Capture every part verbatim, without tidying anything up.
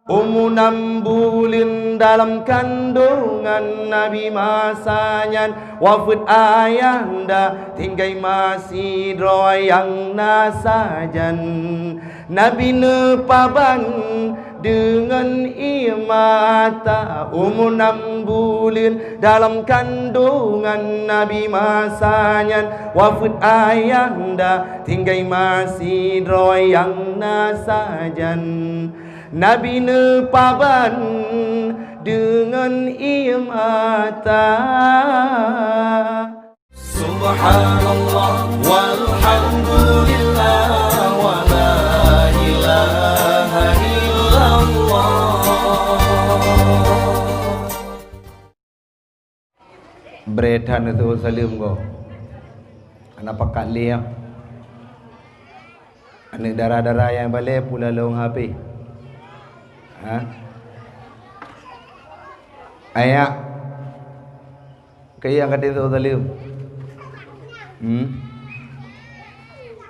Umu nam buleuen dalam kandongan Nabi masa nyan, wafeuet ayahanda tinggai ma sidroe nyang na sajan. Nabi neupaban deungon ié mata, umu nam buleuen dalam kandongan Nabi masa nyan, wafeuet ayahanda tinggai ma sidroe nyang na sajan. Nabi neupaban deungon ié mata. Subhanallah, walhamdulillah, wa la ilaha illallah. Bret that neuseuôt saleuem goe. Hana pakat lé nyan. Aneuk dara-dara nyang balèe pula lôn hapé. Ha? Ayak. Keu nyang ka teuseuôt saleuem. Hmm?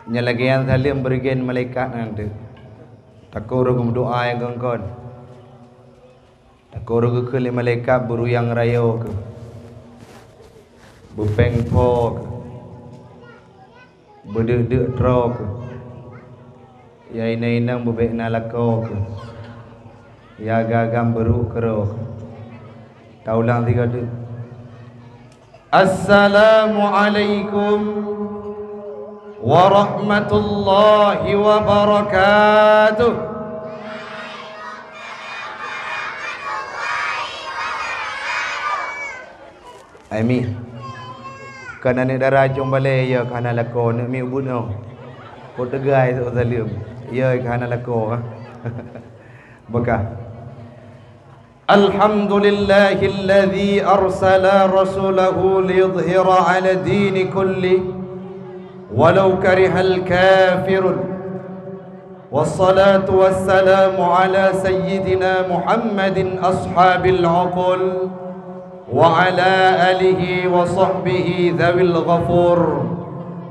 Nyang lagèe nyan saleuem beureugen malaikat nyan teuk. Takot roh geumeudoa nyang kon-kon. Takot roh geukheun lé malaikat beuruyang rayo keuh, beupéng pho keuh, beudeuk-deuk troe keuh, ya inong-inong beubèk na lakoe keuh, ya agam-agam beurôk keudroe keuh. Taulang sigoe teuk. Assalamualaikum warahmatullahi wabarakatuh. Amin. Kan aneuk dara cong balèe, ya ka hana lakoe, aneuk miet ubit nyoe. Kok teugai seuôt saleuem, ya ka hana lakoe, ha? Beukah. Alhamdulillahilladzi arsala rasulahu liyudhhira 'ala dini kulli walau karihal kafirun. Wassalatu wassalamu 'ala sayyidina Muhammadin ashabil uqul wa 'ala alihi wa sahbihi dzawil ghufur.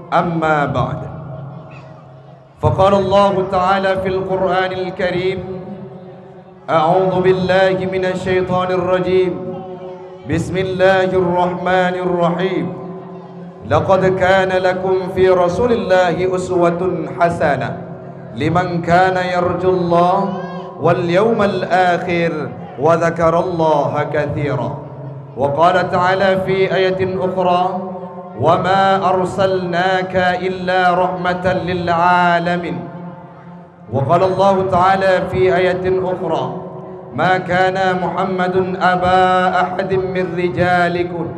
Amma ba'd. Faqala Allahu ta'ala fil Qur'anil Karim, a'udzu billahi minasy syaithanir rajim. Bismillahirrahmanirrahim. Laqad kana lakum fi Rasulillahi uswatun hasanah liman kana yarjullaha wal yawmal akhir wa dzakarallaha katsira. Wa qala ta'ala fi ayatin ukhra, "Wa ma arsalnaka illa rahmatan lil alamin." Wa qala Allahu ta'ala fi ayatin ukhra, "Ma kana Muhammadun aba ahadin min rijalikum,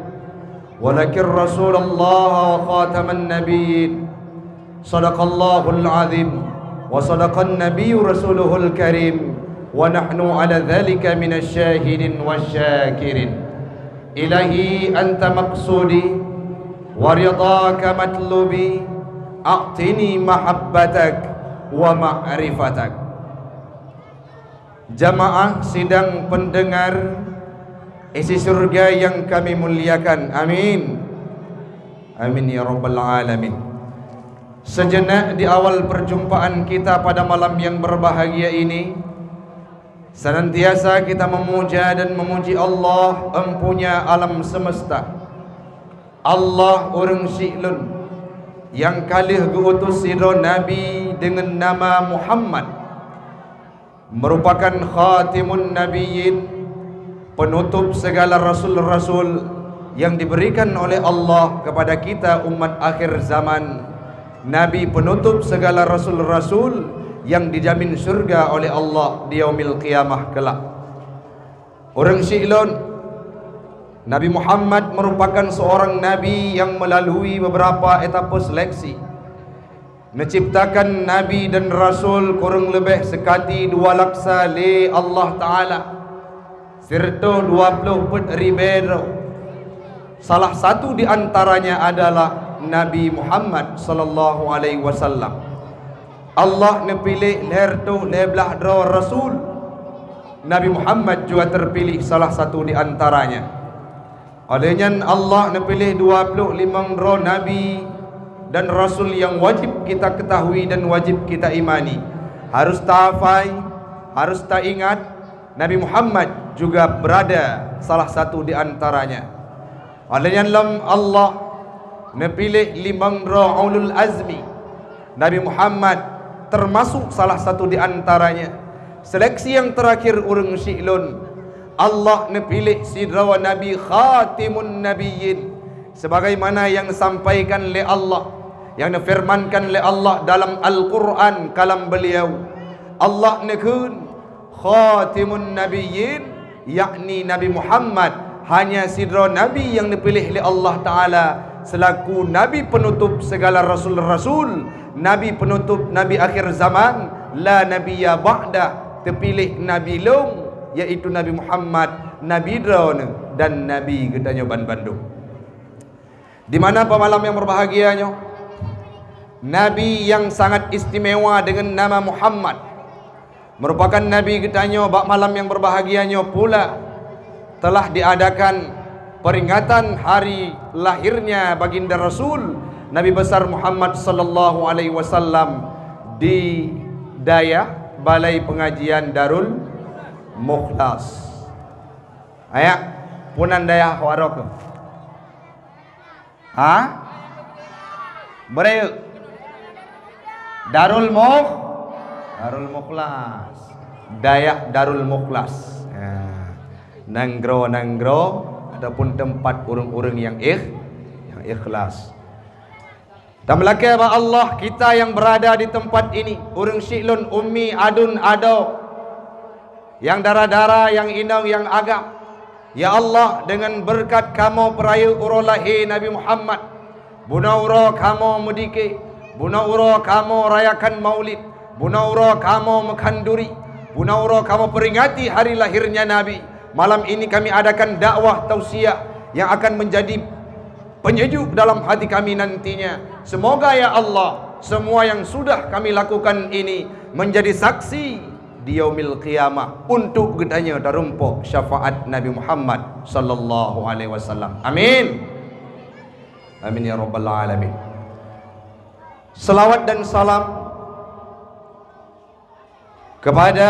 walakin Rasulallaha wa khataman nabiyyin." Sadaqallahul azim wa sadaqan nabiyyu rasuluhul karim wa nahnu ala dzalika minasy syahidin wasy syakirin. Ilahi anta maqsudi wa ridhaka matlubi, a'tini mahabbatak wa ma'rifatak. Jamaah sidang pendengar isi syurga yang kami muliakan. Amin. Amin ya rabbal alamin. Sejenak di awal perjumpaan kita pada malam yang berbahagia ini, senantiasa kita memuja dan memuji Allah, Empunya alam semesta. Allah ureuëng siklon nyang ka lheueh geu-utus sidroe nabi deungon nama Muhammad, merupakan khatimun nabiyyin, penutup segala rasul-rasul yang diberikan oleh Allah kepada kita umat akhir zaman, nabi penutup segala rasul-rasul yang dijamin syurga oleh Allah di yaumil qiyamah kelak. Ureuëng siklon, Nabi Muhammad merupakan seorang nabi yang melalui beberapa etape seleksi. Neuciptakan nabi dan rasul kureueng leubeh seukati dua laksa lé Allah Taala, sireutôh dua ploh peuet ribée droe. Salah satu di antaranya adalah Nabi Muhammad sallallahu alaihi wasallam. Allah neupiléh lhée reutôh lhée blaih droe rasul. Nabi Muhammad juga terpilih salah satu di antaranya. Óh lheueh nyan Allah neupiléh dua ploh limong droe nabi dan rasul nyang wajéb kita keutahui dan wajéb kita imani. Harôh tahafai, harôh taingat, Nabi Muhammad juga berada salah satu di antaranya. Oleh nyan lom Allah neupiléh limong droe ulul azmi. Nabi Muhammad termasuk salah satu di antaranya. Seleksi yang terakhir ureuëng syiek lôn, Allah neupiléh sidroe nabi khatimun nabiyyin, sebagaimana yang disampaikan lé Allah, yang difirmankan lé Allah dalam Al-Quran, kalam beliau. Allah neukheun, khatimun nabiyyin, yakni Nabi Muhammad, hanya sidroe nabi yang dipilih lé Allah Ta'ala selaku nabi penutup segala rasul-rasul, nabi penutup nabi akhir zaman, la nabiyya ba'dah, teupiléh nabi lom, yaitu Nabi Muhammad, nabi droeneuh dan nabi geutanyoe banbandum. Di mana pada malam yang berbahagia nyoe, nabi yang sangat istimewa dengan nama Muhammad, merupakan nabi geutanyoe bak malam yang berbahagia nyoe pula telah diadakan peringatan hari lahirnya baginda Rasul Nabi besar Muhammad sallallahu alaihi wasallam di dayah Balai Pengajian Darul Mukhlas. Ayak, punan dayah Warok. Ha? Beureuek. Darul Mukh-, Darul Mukhlas. Dayah Darul Mukhlas. Ha. Nanggroe-nanggroe ataupun teumpat ureuëng-ureuëng nyang ikh-, nyang ikhlas. Dan meulakée bak Allah, kita yang berada di tempat ini, ureuëng syiek lôn, umi, adun, adoe, nyang dara-dara, nyang inong, nyang agam. Ya Allah, dengan beureukat kamoe peurayeuk uroe lahé Nabi Muhammad, bunoe uroe kamoe meudike, bunoe uroe kamoe rayakan maulid, bunoe uroe kamoe meukhanduri, bunoe uroe kamoe peringati hari lahirnya Nabi. Malam ini kami adakan dakwah tausiah yang akan menjadi penyejuk dalam hati kami nantinya. Semoga, ya Allah, semua yang sudah kami lakukan ini menjadi saksi di yaumil qiyamah untuk geutanyoe tarumpok syafaat Nabi Muhammad sallallahu alaihi wasallam. Amin. Amin ya rabbal alamin. Selawat dan salam kepada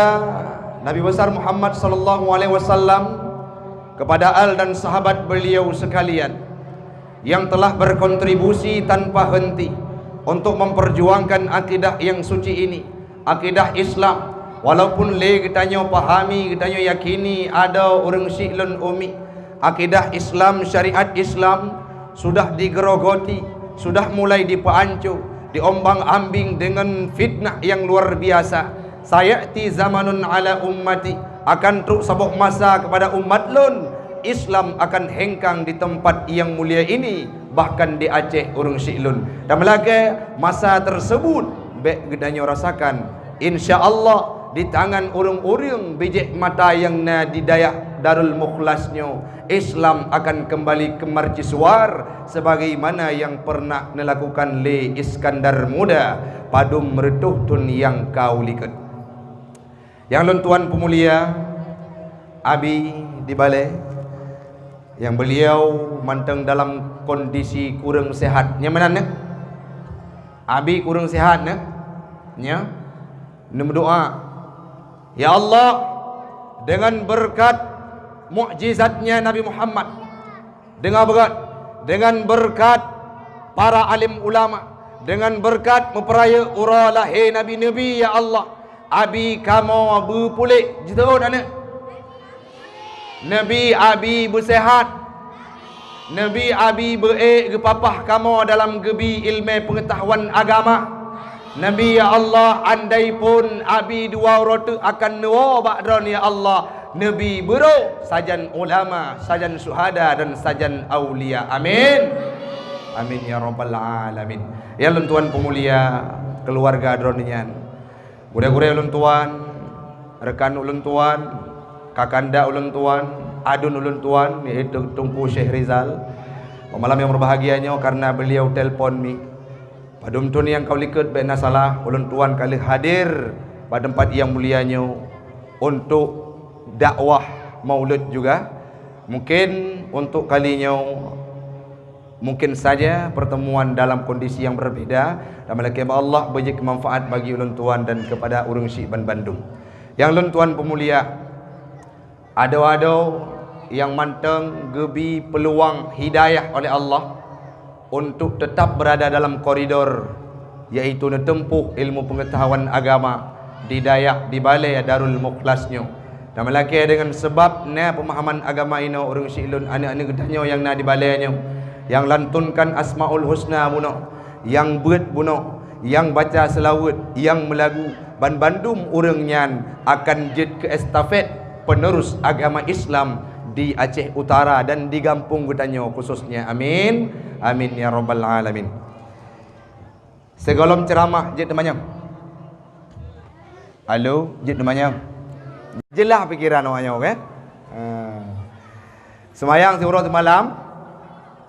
Nabi besar Muhammad sallallahu alaihi wasallam, kepada al dan sahabat beliau sekalian yang telah berkontribusi tanpa henti untuk memperjuangkan akidah yang suci ini, akidah Islam. Walaupun lé geutanyoe pahami, geutanyoe yakini, adoe ureuëng syiek lôn, umi, akidah Islam, syariat Islam sudah digerogoti, sudah mulai dipeuanco, diombang-ambing dengan fitnah yang luar biasa. Sayati zamanun ala ummati, akan trok saboh masa kepada umat lôn, Islam akan hengkang di tempat yang mulia ini, bahkan di Aceh ureuëng syiek lôn. Dan meulakée masa tersebut bék geutanyoe rasakan, insya Allah, di tangan ureuëng-ureuëng bijék mata nyang na di dayah Darul Mukhlas nyoe, Islam akan kembali ke mercusuar sebagaimana yang pernah dilakukan lé Iskandar Muda padum reutôh thon nyang ka u likot. Nyang lôn tuan peumulia, Abi di balée, nyang beliau mantong dalam kondisi kureueng sehat. Nyang meunan nyoe? Abi kureueng sehat nyoe? Nyoe? Neumeudoa, "Ya Allah, dengan beureukat mukjizatnya Nabi Muhammad, deungoe beugét, dengan beureukat para alim ulama, dengan beureukat meupeurayeuk uroe lahé Nabi-Nabi, ya Allah, Abi kamoe beupuléh jiteuôt aneuëk. Nabi Abi beuseuhat. Nabi Abi beuék geupapah kamoe dalam geubi iéleumé peungeutahuan agama. Nabi, ya Allah, andai phon Abi dua uroe teuk akan neuwoe bak Droeneuh, ya Allah, Nabi beurôh sajan ulama, sajan syuhada, dan sajan aulia. Amin. Amin ya rabbal alamin." Ya lôn tuan peumulia, keuluwarga Droeneuh nyan. Gurée-gurée ulôn tuan, rekan ulôn tuan, kakanda ulôn tuan, adun ulôn tuan, yaitu Teungku Syekh Rizal. Pada malam yang berbahagia nyoe, karena beliau telepon mi, padum thon nyang ka u likot bék na salah, ulôn tuan ka lheueh hadir bak teumpat nyang mulia nyoe untuk dakwah maulud juga. Mungkin untuk kali nyoe mungkin saja pertemuan dalam kondisi yang berbeda, dan meulakée bak Allah beujeuet keu manfaat bagi ulôn tuan dan kepada ureuëng syiek banbandum. Nyang lôn tuan peumulia, Adoe-adoe nyang mantong geubi peuluang hidayah oleh Allah untuk teutap beurada dalam koridor, yaitu neuteumpuh ilmu peungeutahuan agama di dayah, di balée Darul Mukhlas nyoe. Dan meulakée deungon sabab na peumahaman agama inoe ureuëng siklon aneuëk-aneuëk geutanyoe nyang na di balée nyoe, nyang lantunkan Asmaul Husna bunoe, nyang beuet bunoe, nyang baca seulaweuet, nyang meulagu, banbandum ureuëng nyan akan jeuet keu estafet penerus agama Islam di Aceh Utara dan di gampông geutanyoe khususnya. Amin. Amin ya rabbal alamin. Sigohlom ceuramah jeuet teumanyong. Halo, jeuet teumanyong. Jeulaih pikeran awak nyoe, kan? Ha. Seumayang siuroe simalam,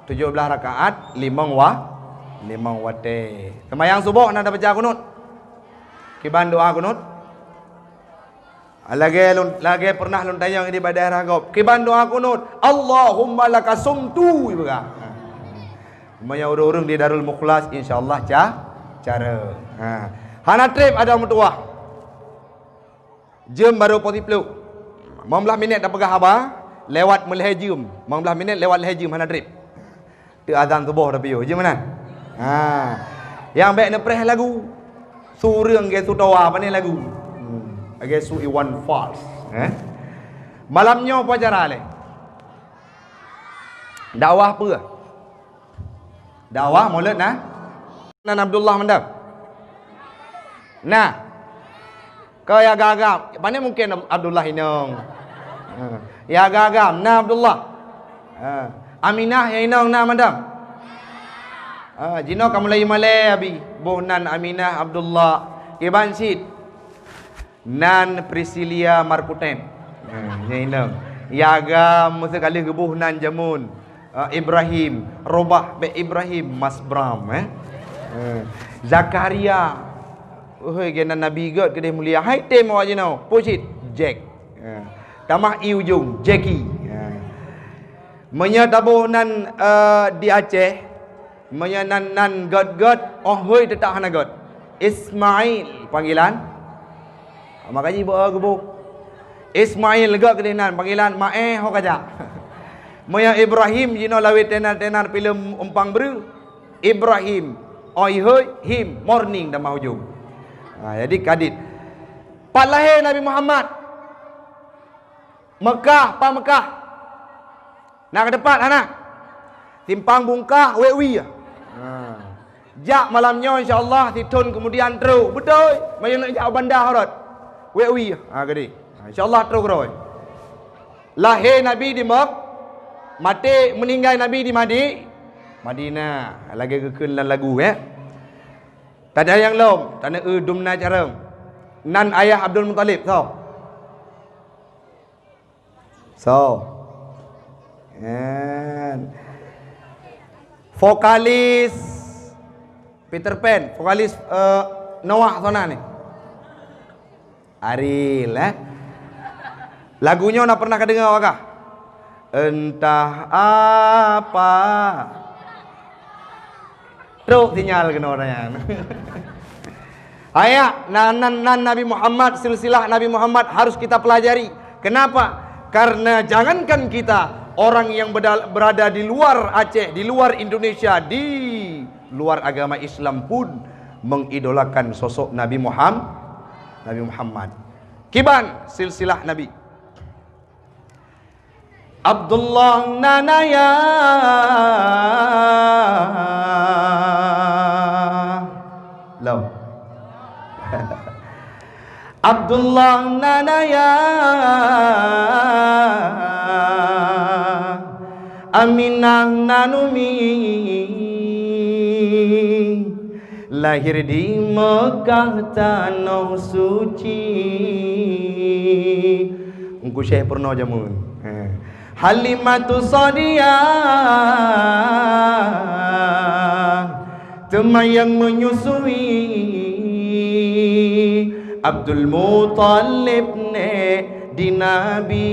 tujoh blaih rakaat, limong wa-, limong watée. Seumayang suboh na tabaca kunut. Kiban doa kunut. Lagée lôn, lagée pernah lôn tanyong di daerah gob. Kiban doa kunut, "Allahumma laka sumtu," ipeugah. Meunyoe ureuëng-ureuëng di Darul Mukhlas, insya Allah ca-, cara. Ha. Hana treb adoe meutuwah. Jeuem barô poh siplôh. Limong blaih minét tapeugah haba, lewat meulhée jeuem. Limong blaih minét lewat lhée jeuem hana treb. Teu azan suboh tapi yoh, jeuem meunan. Ha. Nyang bék neupreh lagu. Su ureuëng geuh su towa pane lagu. Hmm. Lagée su Iwan Fals, eh. Malam nyoe peue acara lé? Dakwah peue? Dakwah mulod na? Nan Abdullah mandam? Na. Keu ya agam-agam, pane mungken Abdullah inong. Ha. Ya agam-agam, na Abdullah. Ha. Aminah ya inong na mandam? Ha, jinoe ka mulai malée abi. Boh nan Aminah, Abdullah. Kiban cit. Nan Priscilia Markutén. Ha, nyan inong. Ya agam meuseue ka lheueh geuboh nan jameun. Ah, Ibrahim, Robah bék Ibrahim, Mas Bram, eh. Eh, Zakaria. Hôi, geunan Nabi gét keudeh mulia. Hai tem awak jinoe, peue cit? Jack. Eh, tamah i ujong, Jackie. Eh. Meunyoe taboh nan, eh, di Aceh, meunyoe nan, nan gét-gét, oh hôi teutap hana gét. Ismail panggilan. Makajih beu geuboh. Ismail gét keudeh nan panggilan, maé ho kajak. Meunyoe Ibrahim jinoe lawét tenar-tenar filem Umpang Breu. Ibrahim, oi hôi, him, morning dan mahujung. Ha, jadi kadit. Pat lahé Nabi Muhammad? Mekah, pat Mekah? Na ka teupat hana? Simpang Bungkah, wék wie. Ha. Jak malam nyoe insya Allah sithon keumudian trok. Beutôi, meunyoe neuk jak u Banda Horot. Wék wie. Ha, geude. Ha, insya Allah trok keudroe. Lahé Nabi di Mek-, maté, meuninggai Nabi di Madi-, Madinah. Lagée geukheun lam lagu, eh. Tadayang lom, taneuk eu dumna carông. Nan ayah Abdul Muthalib, so. So. Kan. Vokalis Peter Pan, vokalis, eh, Noah sona ni. Ariel, eh. Lagu nyoe na pernah ka deungoe awak kah? Entah apa. Trok sinyal keunoe nyan. Haya, nan, nan, nan Nabi Muhammad, silsilah Nabi Muhammad harus kita pelajari. Kenapa? Karena jangankan kita, orang yang beda-, berada di luar Aceh, di luar Indonesia, di luar agama Islam pun mengidolakan sosok Nabi Muham-, Nabi Muhammad. Kiban silsilah Nabi. Abdullah nana ya. Lom. Abdullah nana ya. Aminah nan umi. Lahir di Mekah tanoh suci. Teungku Syekh peurunoe jameun. Ha. Halimatu Sadiah teuma nyang menyusui. Abdul Muthalib nek di Nabi.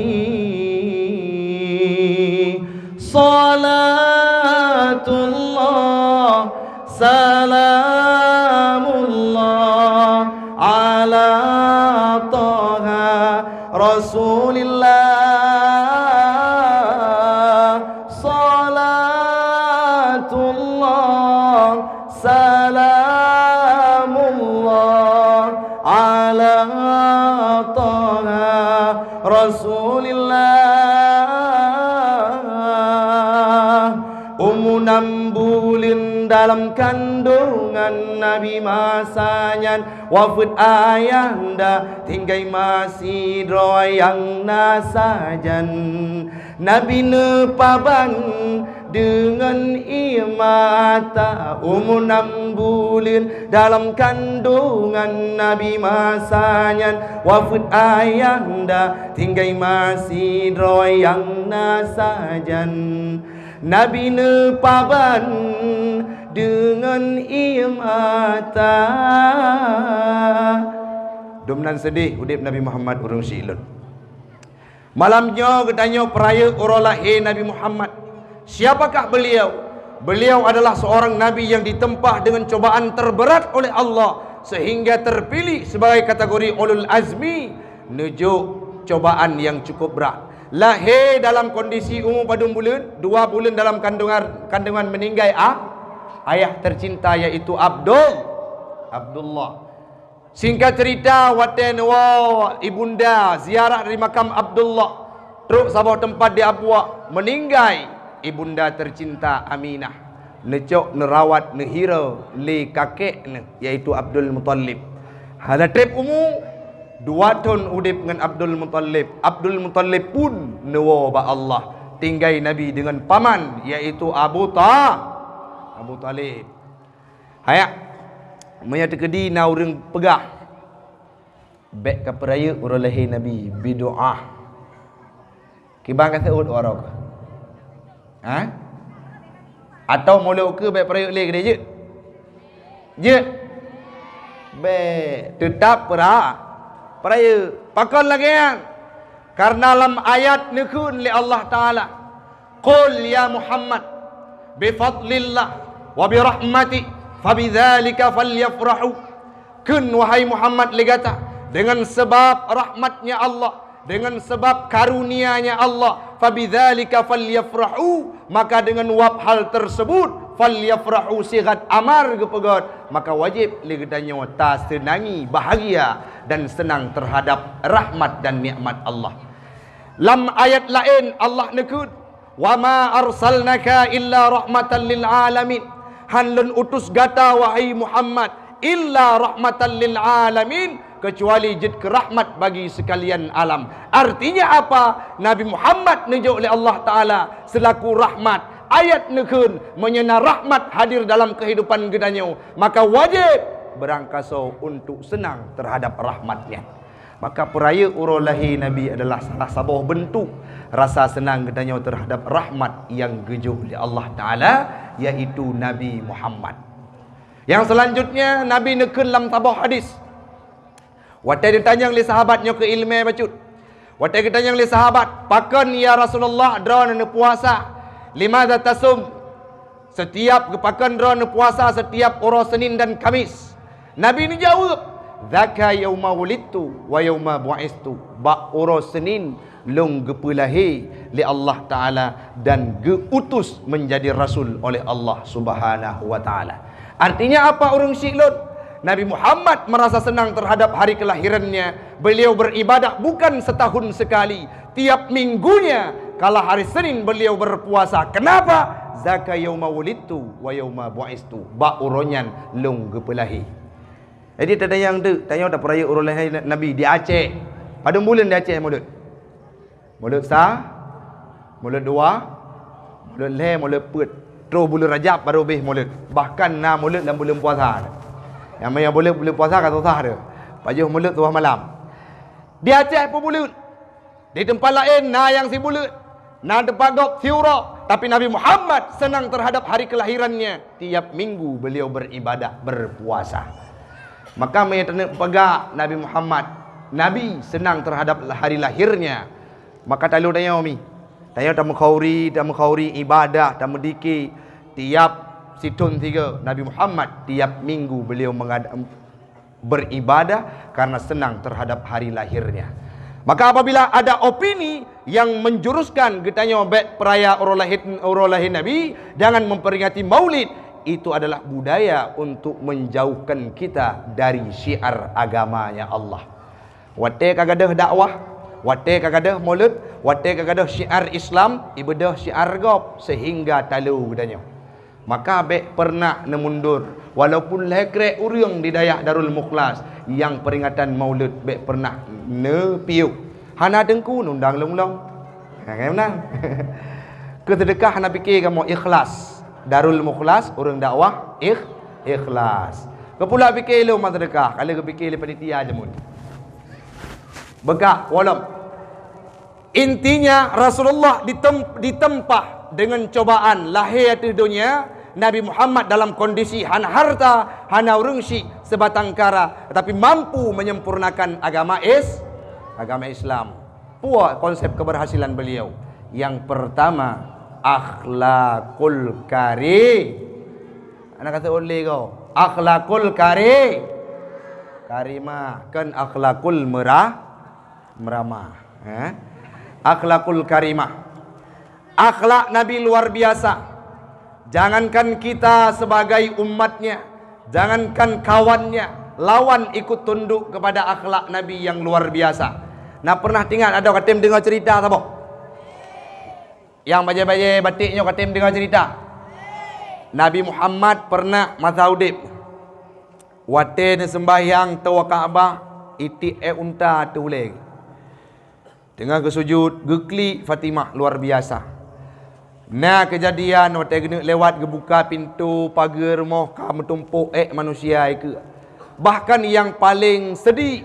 Salatullah, salamullah ala Taha Rasul. Rasulillah, salatullah, salamullah, ala Taha Rasulillah. Umu nam buleuen dalam kandungan Nabi masa nyan, wafeuet ayahanda, tinggai ma sidroe nyang na sajan. Nabi neupaban deungon ié mata, umu nam buleuen dalam kandungan Nabi masa nyan, wafeuet ayahanda, tinggai ma sidroe nyang na sajan. Nabi neupaban deungon ié mata. Dum nan seudeh udeb Nabi Muhammad ureuëng syiek lôn. Malam nyoe geutanyoe peurayeuk uroe lahé Nabi Muhammad. Siapakah beliau? Beliau adalah seorang nabi yang ditempa dengan cobaan terberat oleh Allah, sehingga terpilih sebagai kategori ulul azmi, neujok cobaan yang cukup berat. Lahé dalam kondisi umu padum buleuen, dua buleuen dalam kandungan, kandungan meninggai a-, ayah tercinta, yaitu Abdul, Abdullah. Singkat cerita, watée neuwoe ibunda ziarah dari makam Abdullah, trok saboh teumpat di Abua, meninggai ibunda tercinta Aminah. Neucok, neurawat, neuhiro lé kakek neuh, yaitu Abdul Muthalib. Hana treb umu, dua thon udeb ngon Abdul Muthalib. Abdul Muthalib pun neuwoe bak Allah, tinggai Nabi deungon paman, yaitu Abu Ta-, Abu Thalib. Hayak, meunyoe teukeudi na ureuëng peugah, bék kapeurayeuk uroe lahé Nabi, bidoah. Kiban ka seuôt uroe keuh? Ha? Atawa mulod keuh bék peurayeuk lé keudeh jeuet? Jeuet? Bék, teutab peura-, peurayeuk. Pakon lagée nyan? Karena lam ayat neukheun lé Allah Taala, "Qul ya Muhammad, bi fadlillah wa bi rahmatih, fa bidzalika falyafrahu." Kheun, wahai Muhammad, lé gata, dengan sebab rahmatnya Allah, dengan sebab karunia-Nya Allah, fa bidzalika falyafrahu, maka dengan wab hal tersebut, falyafrahu, sigat amar geupeugét, maka wajéb lé geutanyoe taseunangi, bahagia dan senang terhadap rahmat dan nikmat Allah. Lam ayat laén Allah neukheun, "Wa ma arsalnaka illa rahmatan lil alamin." Han Lôn utus gata, wahai Muhammad, illa rahmatan lil alamin, keucuali jeuet keu rahmat bagi seukalian alam. Artinya apa? Nabi Muhammad neujok lé Allah Taala seulaku rahmat. Ayat neukheun, meunyoe na rahmat hadir dalam keuhidupan geutanyoe, maka wajéb beurangkasoe untuk seunang teuhadab rahmat nyan. Maka peurayeuk uroe lahé Nabi adalah salah saboh beuntuk rasa seunang geutanyoe teuhadab rahmat nyang geujok lé Allah Taala, yaitu Nabi Muhammad. Nyang seulanjutnya, Nabi neukheun lam saboh hadis. Watée neutanyong lé sahabat nyoe keu iéleumé bacut. Watée geutanyong lé sahabat, "Pakon, ya Rasulullah, droeneuh neupuasa? Limadza tasum?" Setiap geupakon droeneuh puasa setiap uroe Senin dan Kamis? Nabi neujaweueb, "Dzaka yauma wulidtu wa yauma bu'istu." Bak uroe Senin lôn geupeulahé lé Allah Taala dan geu-utus menjadi rasul oleh Allah Subhanahu wa Taala. Artinya apa, ureuëng syiek lôn? Nabi Muhammad merasa senang terhadap hari kelahirannya. Beliau beribadah bukan setahun sekali. Tiap minggunya, kala hari Senin beliau berpuasa. Kenapa? "Dzaka yauma wulidtu wa yauma bu'istu." Bak uroe nyan lôn geupeulahé. Jadi, tatanyong teuk, tanyoe tapeurayeuk uroe lahé Nabi di Aceh. Padum buleuen di Aceh mulod? Mulod sa, mulod dua, mulod lhée, mulod peuet. Troh buleuen Rajab baru beh mulod. Bahkan na mulod lam buleuen puasa. Nyang meunyoe mulod buleuen puasa ka susah tu. Pajoh mulod tuwah malam. Di Aceh pun mulod. Di teumpat laén na nyang simulod, na teumpat gob siuroe, tapi Nabi Muhammad senang terhadap hari kelahirannya. Tiap minggu beliau beribadah, berpuasa. Maka meunyoe taneuk peugah Nabi Muhammad, Nabi senang terhadap hari lahirnya, maka talu tanyoe mi. Tanyoe tameukhuri, tameukhuri ibadah, tameudike tiap sithon sigoe. Nabi Muhammad tiap minggu beliau mengada-, beribadah karena senang terhadap hari lahirnya. Maka apabila ada opini yang menjuruskan geutanyoe bèk peuraya uroe lahé, uroe lahé Nabi, jangan memperingati Maulid, itu adalah budaya untuk menjauhkan kita dari syiar agamanya Allah. Watèe ka gadôh dakwah, watèe ka gadôh Maulid, watèe ka gadôh syiar Islam, ibeudôh syiar gob sehingga talo geutanyoe. Maka bèk pernah neumundur, walaupun lhèe krek ureueng di dayah Darul Mukhlas nyang peringatan Maulid bèk pernah neupiôh. Hana teungku nundang lom-lom. Ha, kan meunan. Keu seudeukah hana pike kamoe ikhlas. Darul Mukhlas ureueng dakwah ikh-, ikhlas. Keu pula pike lom seudeukah, ka lheueh geupike lé panitia jameun. Beukah, walom. Intinya, Rasulullah ditem-, ditempah dengan cobaan lahé ateueh donya, Nabi Muhammad dalam kondisi hana harta, hana ureueng syiek, sebatang kara, tetapi mampu menyempurnakan agama Is-, agama Islam. Peue konsep keberhasilan beliau? Yang pertama, akhlakul kari-, ana kata oleh kau, akhlakul kari-, karimah, kan akhlakul merah, meramah, eh? Akhlakul karimah. Akhlak Nabi luar biasa. Jangankan kita sebagai umatnya, jangankan kawannya, lawan ikut tunduk kepada akhlak Nabi yang luar biasa. Na pernah teuingat atau katem deungoe cerita saboh? Nyang bajèe-bajèe batik nyoe katem deungoe cerita. Nabi Muhammad pernah masa udép, watèe neuseumbahyang toh Ka'bah, itiek èk unta teuh ulèe. Teungoh geusujut, geuklik Fatimah luar biasa. Na keujadian watèe geuneuk lewat geubuka pintoe pageue rumoh ka meutumpôk èk manusia ikeue. Bahkan nyang paleng seudik,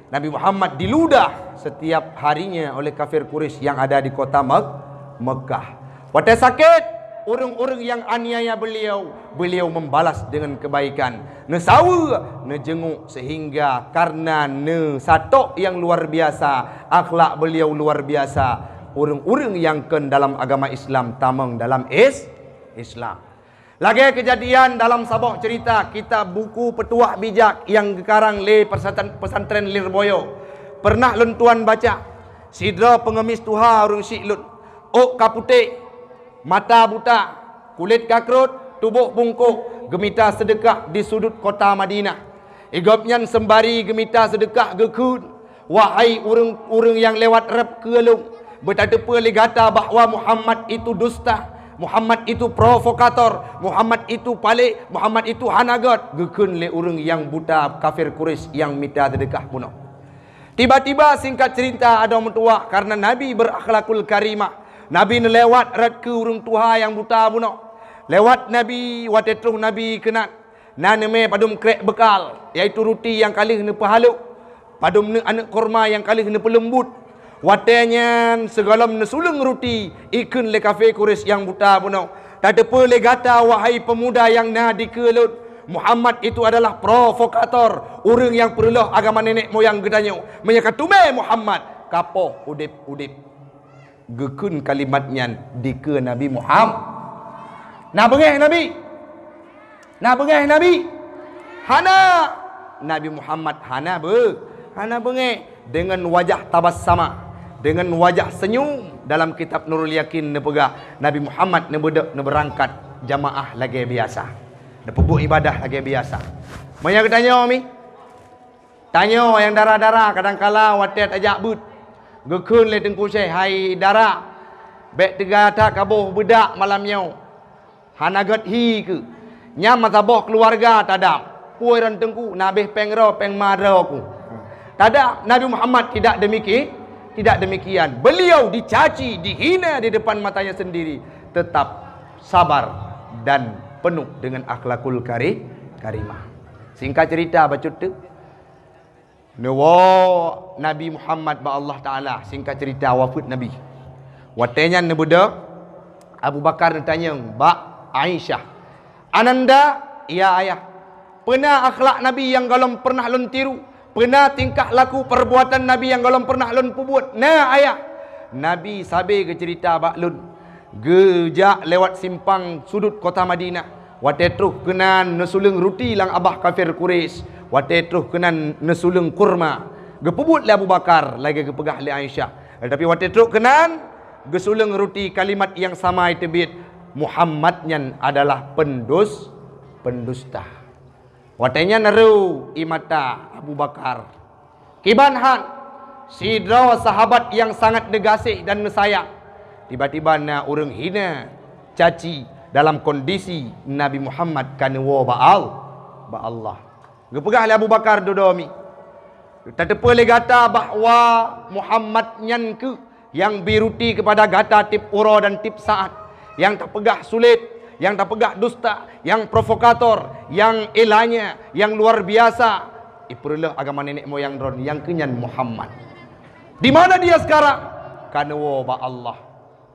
Nabi Muhammad diludah setiap harinya oleh kafir Quraisy yang ada di kota Mek-, Mekah. Watèe sakét, ureueng-ureueng nyang aniaya beliau, beliau membalas dengan kebaikan. Neusaweue, neujenguk, sehingga karena neusatok nyang luar biasa, akhlak beliau luar biasa, ureueng-ureueng nyang kheun dalam agama Islam tamong dalam Is-, Islam. Lagèe keujadian dalam saboh cerita kitab buku Petuah Bijak nyang geukarang lé Persatan-, Pesantren Lirboyo, pernah lôn tuan baca, sidroe peungemis tuha ureueng syiek lôn, ôk ka putéh, mata buta, kulét ka krot, tuboh bungkôk, geumita seudeukah di sudut kota Madinah. Di gobnyan seumbari geumita seudeukah geukheun, "Wahai ureueng-ureueng nyang lewat rab keu lôn, beutateupeue lé gata bahwa Muhammad itu dusta, Muhammad itu provokator, Muhammad itu palék, Muhammad itu hana gèt," geukheun lé ureueng nyang buta kafir Quraisy nyang mita seudeukah bunoe. Tiba-tiba, singkat cerita, adoe meutuwah, karena Nabi berakhlakul karimah, Nabi neulewat rot keu ureueng tuha nyang buta bunoe. Lewat Nabi, watèe troh Nabi keunan, na neumè padum krek beukal, yaitu ruti nyang ka lheueh neupeuhalôk, padum neuk aneuk kurma nyang ka lheueh neupeuleumbut. Watèe nyan sigohlom neusuleueng ruti, ikheun lé kafé Quraisy nyang buta bunoe, "Tateupeue lé gata, wahai peumuda nyang na dikeue lôn, Muhammad itu adalah provokator, ureueng nyang peureuloh agama nenek moyang geutanyoe. Meunyoe ka teumè Muhammad, ka poh udép-udép." Geukheun kalimat nyan dikeue Nabi Muham-, na beungèh Nabi? Na beungèh Nabi? Hana! Nabi Muhammad hana beu-, hana beungèh. Deungon wajah tabassama, deungon wajah seunyum, dalam kitab Nurul Yakin neupeugah, Nabi Muhammad neubeudôh neubeurangkat jamaah lagèe biasa, neupeubuet ibadah lagèe biasa. Meunyoe geutanyoe mi, tanyoe nyang dara-dara, kadangkala watèe tajak beuet, geukheun lé Teungku Syekh, "Hai dara, bèk teuga that kaboh beudak malam nyoe." Hana gèt hi keuh. Nyan meusaboh keuluwarga tadam. Peue ron teungku, na abéh péng droe, péng ma droe ku. Tadam, Nabi Muhammad tidak demiki-, tidak demikian. Beliau dicaci, dihina di depan matanya sendiri. Tetap sabar dan penuh dengan akhlakul kari-, karimah. Singkat cerita, bacut teuk. Neuwoe Nabi Muhammad bak Allah Taala, singkat cerita, wafeuet Nabi. Watèe nyan neubeudôh, Abu Bakar neutanyong bak Aisyah, "Ananda, ya ayah, peuna akhlak Nabi nyang gohlom pernah lôn tiru? Peuna tingkah laku peurbuatan Nabi nyang gohlom pernah lôn peubuet?" "Na, ayah." Nabi sabe geuceurita bak lôn. Geujak lewat simpang sudut kota Madinah. Watèe troh keunan neusuleueng ruti lam abah kafé Quraisy. Watèe troh keunan neusuleueng kurma. Geupeubuet lé Abu Bakar lagée geupeugah lé Aisyah. Tetapi watée trok keunan, geusuleueng ruti kalimat nyang sama teubiet, Muhammad nyan adalah pendus-, pendusta. Watée nyan ru ie mata Abu Bakar. Kiban han, sidroe sahabat nyang sangat neugaséh dan neusayang, tiba-tiba na ureuëng hina caci dalam kondisi Nabi Muhammad ka neuwoe bak Al-, bak Allah. Geupeugah lé Abu Bakar dudoe mi, "Tateupeue lé gata bahwa Muhammad nyan kheueh nyang bi ruti keupada gata tieb uroe dan tieb saát, nyang tapeugah sulet, nyang tapeugah dusta, nyang provokator, nyang elanya, nyang luar biasa. Ipeureuloh agama nenek moyang droen, nyang kheueh nyan Muhammad. Di mana dia sekarang?" "Ka neuwoe bak Allah."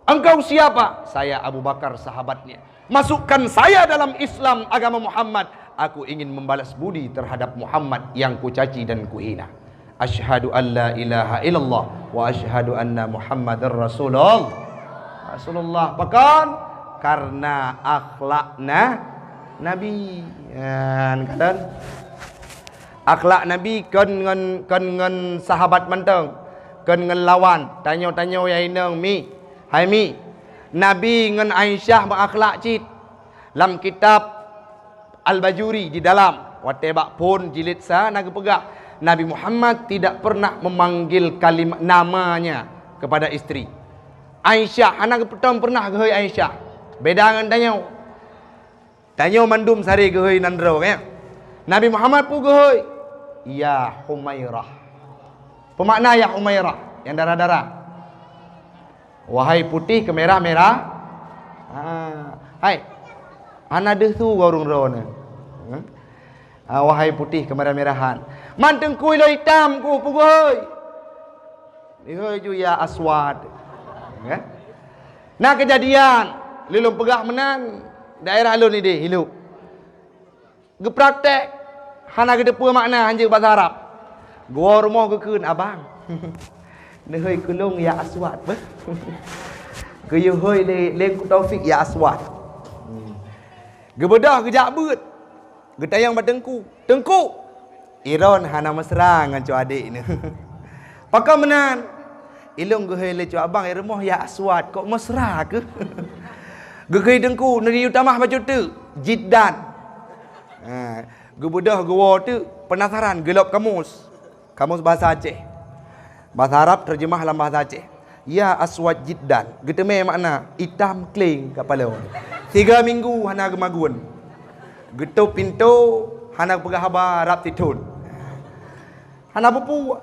"Engkau siapa?" "Saya Abu Bakar, sahabatnya. Masukkan saya dalam Islam agama Muhammad. Aku ingin membalas budi terhadap Muhammad yang kucaci dan kuhina. Asyhadu an la ilaha illallah wa asyhadu anna Muhammadar Rasulullah." Rasulullah. Pakon? Karena akhlakna Nabi. Kan, kan? Akhlak Nabi kon ngon, kon ngon sahabat mantong, kon ngon lawan. Tanyoe-tanyoe nyang inong mi, hai mi, Nabi ngon Aisyah meuakhlak cit. Lam kitab Al-Bajuri di dalam, watée bak phon jilid sa na geupeugah, Nabi Muhammad tidak pernah memanggil kalimat namanya kepada istri. Aisyah, hana geupeutong pernah geuhôi Aisyah. Beda ngon tanyoe. Tanyoe mandum sare geuhôi nan droe, kan? Nabi Muhammad peue geuhôi? "Ya Humairah." Peue makna "Ya Humairah"? Nyang dara-dara. Wahai putih keumerah-merah. Ha. Hai. Hana deuh su ureuëng droeneuh. Hmm? Ah, wahai putih keumerah-merahan. Man teungku ilôn itam ku peugöhôi. Ihôi ju ya aswad. Ya. Na keujadian, lôn peugah meunan, daerah lôn idéh, Iluk. Geupraktek, hana geuteupeue makna hanjeuet basa Arab. Geuwoe rumoh geukheun, "Abang, neuhôi keu lôn ya aswad beuh." Geuyue hôi lé, lé Teungku Taufik ya aswad. Geubeudôh geujak beuet. Geutanyong bak teungku, "Teungku, Iron hana mesra ngon cok adék neuh." "Pakon meunan?" "Ilôn geuhôi lé cok abang i rumoh ya aswad, kok mesra keuh?" Geukheun teungku, "Neuyue tamah bacut teuk, jiddan." Ha, geubeudôh geuwoe teuk, peunasaran, geulôb kamus. Kamus bahasa Aceh. Bahasa Arab terjemah lam bahasa Aceh. Ya aswad jiddan. Geuteumé makna itam kléng kapala. Tiga minggu hana geumagun. Geutôp pintoe hana geupeugah haba rab sithon. Hana peue-peue.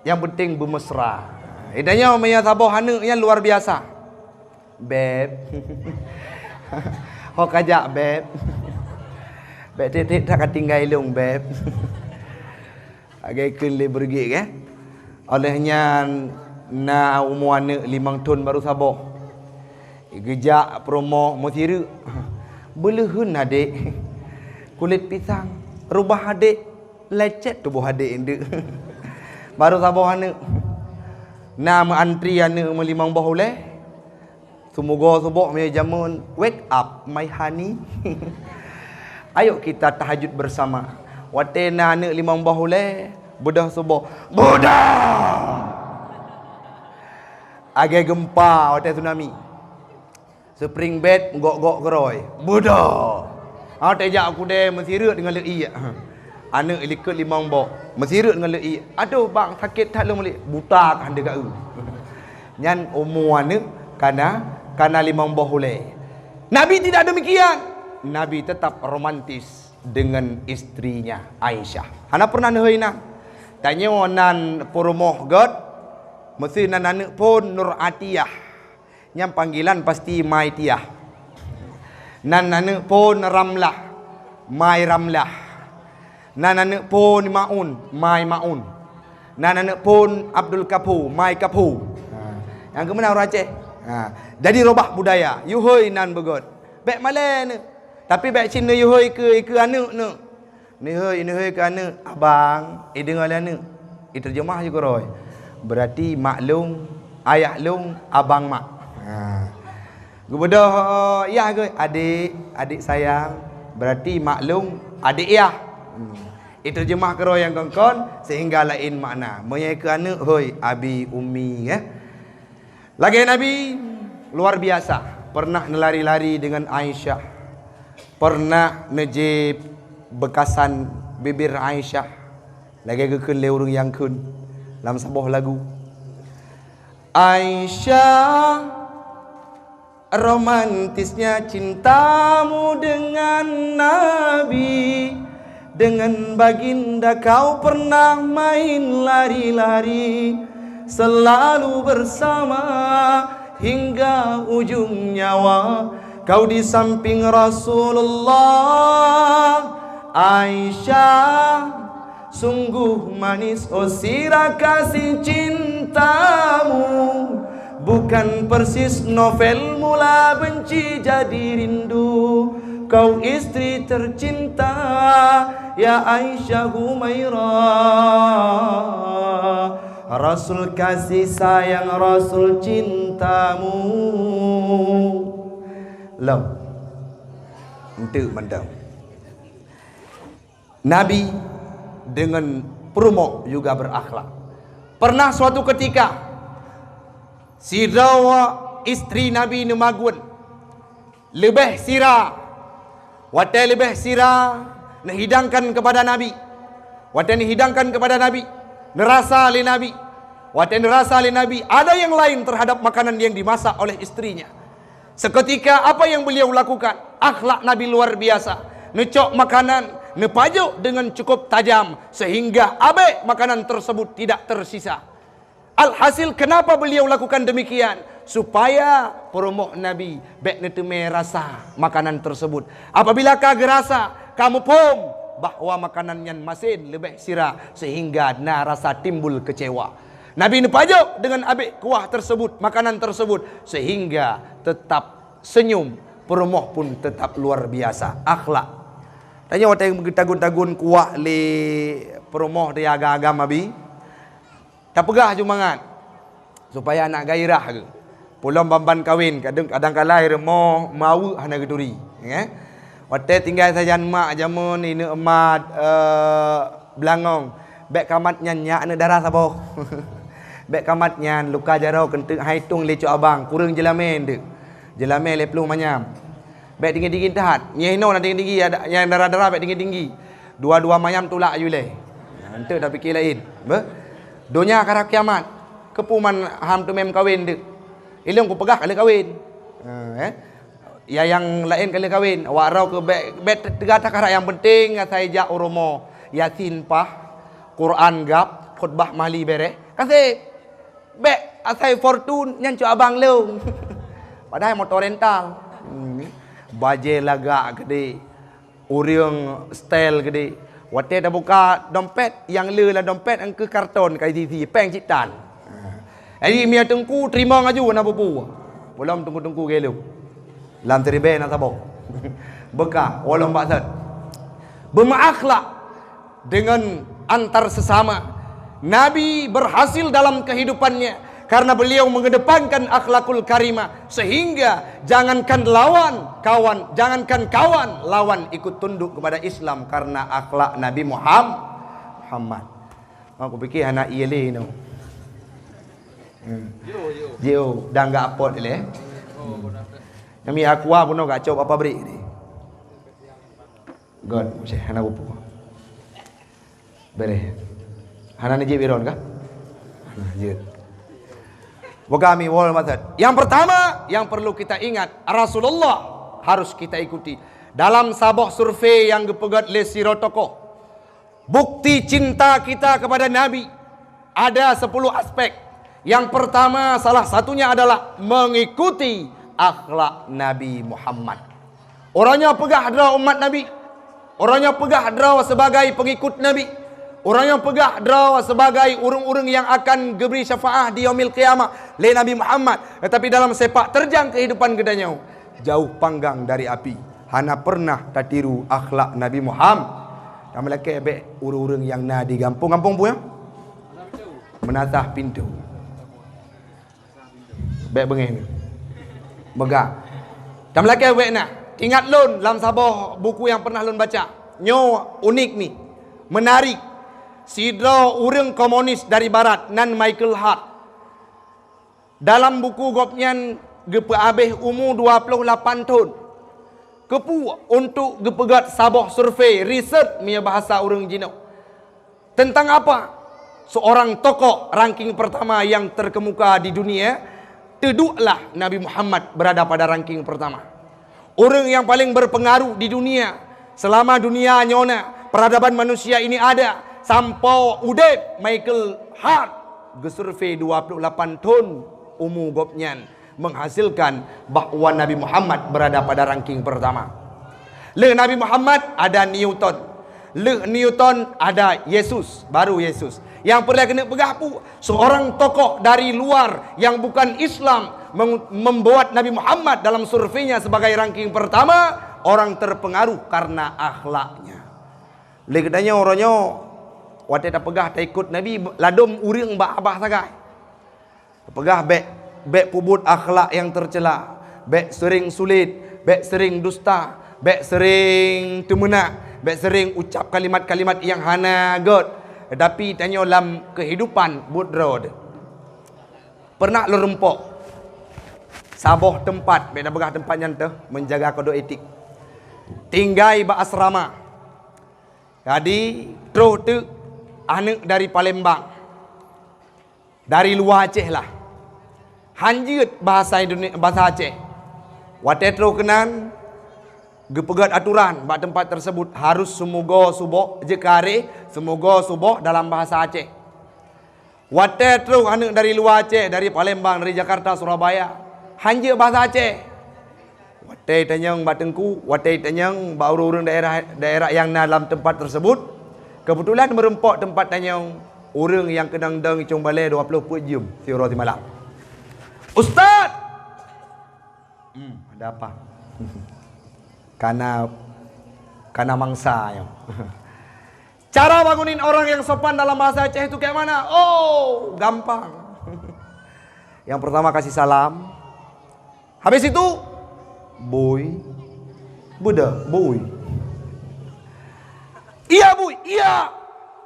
Nyang penting beumesra. Geutanyoe meunyoe saboh aneuk nyan luar biasa. "Beb." "Ho kajak, Beb?" "Beb, tieb-tieb that ka tinggai lôn, Beb." Lagèe kheun lé beureuguek, eh. Óh lheueh nyan na umu aneuk limong thon barô saboh. Geujak peurumoh meusireuk. Beuleuheun adék. Kulét pisang. Rubah adék. Lecet tuboh adék eunteuk. Barô saboh aneuk. Na meuantri aneuk meulimong boh ulèe. Seumoga suboh meunyoe jameun, "Wake up, my honey." "Ayo kita tahajud bersama." Watèe na aneuk limong boh ulèe, beudôh suboh, "Buddha!" Lagèe geumpa watèe tsunami. Spring bed gok-gok keurôi, "Buddha!" Watèe jak u keudè meusireuk deungon leuiek. Aneuk likot limong boh, meusireuk ngon leuiek. "Adoh bang, sakét that lôn mulik." "Buta kah hana geu." Nyan umu aneuk kana, kana limong boh ulèe. Nabi tidak demikian. Nabi tetap romantis dengan istrinya Aisyah. Hana pernah neuhôi nan. Tanyoe nan peurumoh göt, meusti nan aneuk phon Nur Atiyah. Nyang panggilan pasti Mai Tiah. Nan aneuk phon Ramlah, Mai Ramlah. Nan aneuk phon Maun, Mai Maun. Nan aneuk phon Abdul Kaphu, Mai Kaphu. Ha. Nyang keumeuna ureueng Aceh. Ha. Jadi robah budaya, yue hôi nan beugöt. Bèk malèe neuk. Tapi bèk cit neuyue hôi keu, keu aneuk neuk. Neuhôi, neuhôi keu aneuk, "Abang," ideungoe lé aneuk. Iteurjeumah ju keurôi. "Berarti mak lôn, ayah lôn, abang mak." Ha. Geubeudôh yah geuh, "Adik, adik sayang." "Berarti mak lôn, adik yah." Hmm. Iteurjeumah keudroe nyang kon-kon sehingga laén makna. Meunyoe keu aneuk, hôi, abi, umi, eh. Lagée Nabi, luar biasa, pernah neulari-lari deungon Aisyah, pernah neujép beukasan bibir Aisyah, lagée geukheun lé ureuëng nyang kheun lam saboh lagu. Aisyah, romantisnya cintamu dengan Nabi, dengan baginda kau pernah main lari-lari, selalu bersama hingga ujung nyawa kau di samping Rasulullah. Aisyah, sungguh manis, oh sirah kasih cintamu, bukan persis novel mula benci jadi rindu. Kau istri tercinta, ya Aisyah Humairah, Rasul kasih sayang, Rasul cintamu. Lom. Enteuk mantong. Nabi deungon peurumoh juga berakhlak. Pernah suatu ketika, sidroe istri Nabi neumagun, leubeh sira, watée leubeh sira neuhidangkan kepada Nabi, watée neuhidangkan kepada Nabi, neurasa lé Nabi, watée neurasa lé Nabi ada yang lain terhadap makanan yang dimasak oleh istrinya. Seketika apa yang beliau lakukan? Akhlak Nabi luar biasa. Neucok makanan, neupajok dengan cukup tajam sehingga abék makanan tersebut tidak tersisa. Alhasil, kenapa beliau lakukan demikian? Supaya peurumoh Nabi bék neuteumé rasa makanan tersebut. Apabila ka geurasa, ka muphom bahwa makanan nyan masen leubeh sira sehingga na rasa timbul kecewa. Nabi neupajok dengan abék kuah tersebut, makanan tersebut, sehingga tetap senyum peurumoh pun tetap luar biasa akhlak. Tanyoe watée geutagun-tagun kuah lé peurumoh di agam-agam abi, tapeugah ju mangat supaya aneuk gairah geuh. Pulom ban-ban kawen, kadang, kadang kala rumoh maweuek hana geuturi, eh. Watée tinggai sajan mak jameun ineuk mat, eh, beulangong, bék kamat nyan nyak aneuk dara saboh. Bék kamat nyan luka jaroe keunteuk hai tong lé cok abang, kureueng jeulamé nteuk. Jeulamé lhée ploh manyam. Bék tinggi-tinggi that. Nyeh inoe na tinggi-tinggi, ada nyang dara-dara bék tinggi-tinggi. Dua-dua manyam tulak aju ilée. Nyan, eunteuk tapike laén. Beuh. Donya karab kiamat. Keupeue man ham teumé meukawen nteuk? Ilong kupeugah ka lheueh kawen. Ha, eh. Ya nyang laén ka lheueh kawen. Awak droe keu bék, bék teuga that karab, nyang penting asai jak u rumoh. Yasin paih, Quran gab, khutbah mahli béréh. Ka sép. Bék asai Fortuner nyan cok abang lôn. Padahai moto rental. Hmm. Bajée lagak keudeh. Ureuëng style keudeh. Watée tabuka dompet, nyang le lam dompet nyang keu karton ka isi-isi, péng cit tan. Jadi, mia teungku teurimong aju na pupu. Pulom teungku-teungku gelo. Lam siribée na saboh. Beuka, walong bak set. Beumeuakhlak dengan antar sesama. Nabi berhasil dalam kehidupannya karena beliau mengedepankan akhlakul karimah, sehingga jangankan lawan kawan, jangankan kawan, lawan ikut tunduk kepada Islam karena akhlak Nabi Muham-, Muhammad. Aku pikir anak iya le no. Hmm. Jio, dah enggak apot le. Hmm. Nami aqua pun enggak cop apa beri ni. God, Syekh, hana peue-peue. Beres. Hana neujép Iron kah? Hana jeuet. Boh kami wol maksud. Yang pertama yang perlu kita ingat, Rasulullah harus kita ikuti. Dalam saboh survei yang geupeugét lé sidroe tokoh, bukti cinta kita kepada Nabi ada sepuluh aspek. Yang pertama, salah satunya adalah mengikuti akhlak Nabi Muhammad. Uroe nyoe peugah droe umat Nabi. Uroe nyoe peugah droe sebagai pengikut Nabi. Uroe nyoe peugah droe sebagai ureuëng-ureuëng yang akan geubri syafaat di Yaumil Qiyamah lé Nabi Muhammad. Tetapi dalam sepak terjang kehidupan geutanyoe, jauh panggang dari api. Hana pernah tatiru akhlak Nabi Muhammad. Tameulakée bék ureuëng-ureuëng nyang na di gampông-gampông peue nyan? Meunasah pintoe. Bék beungéh. Meuga. Tameulakée bék na. Ingat lôn lam saboh buku nyang pernah lôn baca. Nyoe unik ni. Menarik, sidroe ureuëng komunis dari barat nan Michael Hart. Dalam buku gobnyan geupeuabéh umu dua ploh lapan thon. Keupeue? Untuk geupeugét saboh survei, riset meunyoe bahasa ureuëng jinoe. Tentang apa? Seorang tokoh ranking pertama yang terkemuka di dunia, teudueklah Nabi Muhammad berada pada ranking pertama. Ureuëng nyang paleng berpengaruh di dunia, selama dunia nyoe na, peradaban manusia ini ada, sampoe udeb, Michael Hart geusurvei dua ploh lapan thon umu gobnyan, menghasilkan bahwa Nabi Muhammad berada pada ranking pertama. Lheueh Nabi Muhammad ada Newton. Lheueh Newton ada Yesus, baru Yesus. Nyang peureulée keuneuk peugah peue? Seorang tokoh dari luar yang bukan Islam meng-, membuat Nabi Muhammad dalam surveinya sebagai ranking pertama, orang terpengaruh karena akhlaknya. Lé geutanyoe uroe nyoe, watée tapeugah taikot Nabi, ladom ureuëng bak babah sagai. Tapeugah bék, bék peubuet akhlak nyang teucela, bék seuring sulet, bék seuring dusta, bék seuring teumeunak, bék seuring ucap kalimat-kalimat nyang hana gét. Tetapi tanyoe lam keuhidupan buet droe. Pernah lôn rumpok saboh teumpat, bék tapeugah teumpat nyan teuh, menjaga kode etik. Tinggai bak asrama. Jadi, troh teuk aneuëk dari Palembang, dari luwa Aceh lah. Han jeuet bahasa Indone-, bahasa Aceh. Watée troh keunan, geupeugét aturan bak teumpat tersebut harus seumoga suboh, jeuet keu aré, seumoga suboh dalam bahasa Aceh. Watée troh aneuëk dari luwa Aceh, dari Palembang, dari Jakarta, Surabaya, han jeuet bahasa Aceh. Watée tanyong bak teungku, watée tanyong bak ureuëng-ureuëng daerah, daerah nyang na lam teumpat tersebut, keubeutulan meurumpok teumpat tanyong ureuëng nyang keunong dong icong balée dua ploh peuet jeuem siuroe simalam. "Ustaz!" "Hmm, ada apa?" "Kana, kana mangsa nyoe." Cara bangunin orang yang sopan dalam bahasa Aceh itu kayak mana? Oh, gampang. Yang pertama kasih salam. Habis itu, "Bui." "Beudôh, bui." "Iya, bui, iya."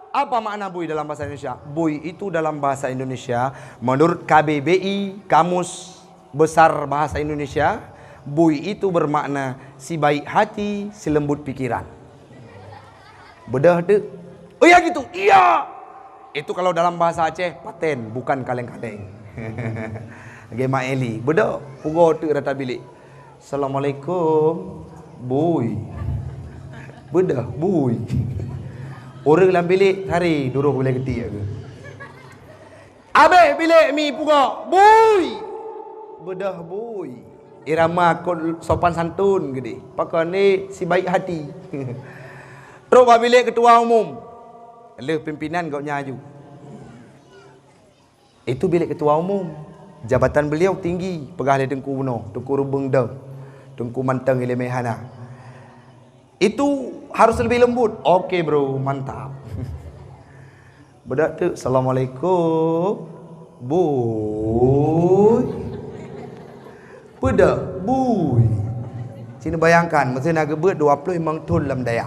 Apa makna bui dalam bahasa Indonesia? Bui itu dalam bahasa Indonesia, menurut K B B I, Kamus Besar Bahasa Indonesia, bui itu bermakna si baik hati, si lembut pikiran. "Beudôh teuk?" "Oh ya gitu, iya." Itu kalau dalam bahasa Aceh, paten, bukan kaleng-kaleng. Lagée Mak Eli, "Beudôh, pugoe teuk rata bilék." "Assalamualaikum, bui." "Beudôh, bui." Ureuëng lam bilék, "Hari, duroh ulée geutiek keuh." Abéh bilék mi pugoe, "Bui!" "Beudôh, bui." Irama kot sopan santun geudeh. Pakon lé si baik hati. Trok bak bilék ketua umum. Lheueh pimpinan gobnyan aju. Itu bilék ketua umum. Jabatan beliau tinggi, peugah lé Teungku bunoe, Teungku Reubeng Dong, Teungku Mantong Ileumé hana. Itu harus lebih lembut. "Oke, bro, mantap." "Beudôh teuk, assalamualaikum." "Bui." "Beudôh, bui." Cit neubayangkan, meusé na geubeuet dua ploh limong thon lam dayah.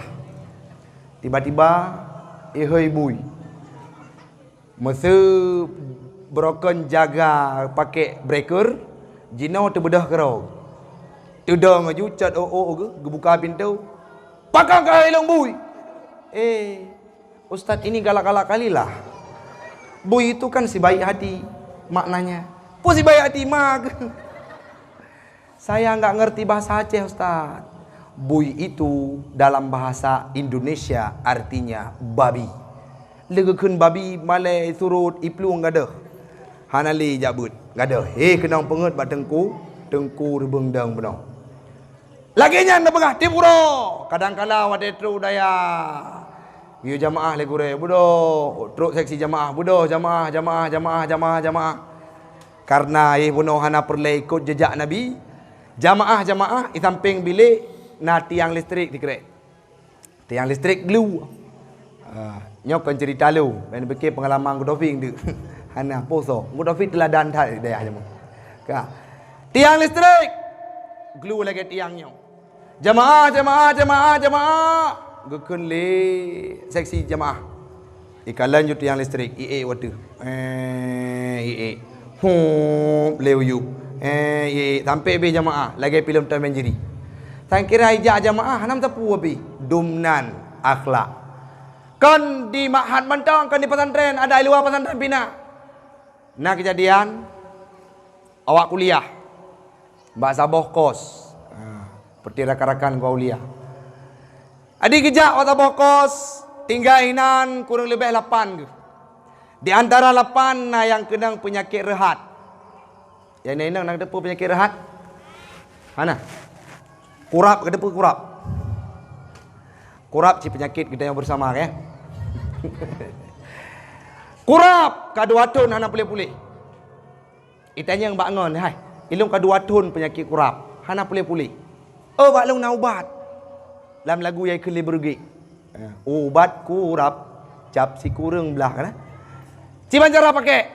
Tiba-tiba, ihôi bui. Meusé beurokon jaga pakék breaker, jinoe teubeudôh keudroe. Teudong aju cot ôk-ôk geuh, geubuka pintoe. "Pakon kah ilong bui?" "Eh, Ustaz ini galak-galak kali lah. Bui itu kan si baik hati maknanya." "Peue si baik hati ma geuh?" "Saya nggak ngerti bahasa Aceh, Ustaz." "Bui itu dalam bahasa Indonesia artinya babi. Lé geukheun babi malée surot iplueng gadôh. Hana lé jak beuet gadôh." Hé keunong peungeuet bak teungku, Teungku Reubeng Dong bunoe. Lagée nyan neupeugah tiep uroe, kadangkala watée trok dayah. Geuyue jamaah lé gurée, beudôh, trok seksi jamaah, beudôh, jamaah, jamaah, jamaah, jamaah, jamaah. Karena éh bunoe hana peureulée ikot jeujak Nabi, jamaah-jamaah i sampéng bilék na tiang listrik sikrek. Tiang listrik glu. Ah, nyoe kon ceurita lôn, ban pike peungalaman Guru Taufik deuek. Hana poso. Guru Taufik teuladan that di dayah jameun. Ka. Tiang listrik glu lagée tiang nyoe. Jamaah, jamaah, jamaah, jamaah. Geukheun lé seksi jamaah. Ikalon ju tiang listrik, iék watèe. Eh, iék. Hup, lé u yup. Eh, iék. Sampoe bèe jamaah, lagèe filem Tom and Jerry. Sangkira ijak jamaah, hana meusapeue bèe. Dumnan akhlak. Kon di ma'had mantong, kon di pesantren, adak i luwa pesantren pih na. Na keujadian, awak kuliah bak saboh kos, ha, seperti rakan-rakan geukuliah. Jadi geujak bak saboh kos, tinggai inan kureueng leubeh lapan geuh. Di antara lapan na nyang keunong peunyakét reuhat. Nyang na inong na geuteupeue peunyakét reuhat? Hana. Kurab, geuteupeue kurab? Kurab cit peunyakét geutanyoe beusama, kan? Kurab ka dua thon hana puléh-puléh. Itanyong bak ngon, "Hai, ilôn ka dua thon peunyakét kurab, hana puléh-puléh. Oh, bak lôn na ubat." Lam lagu nyang keu lé beureuguek. Ubat kurab cap sikureueng blah, kan? Kiban cara pakék.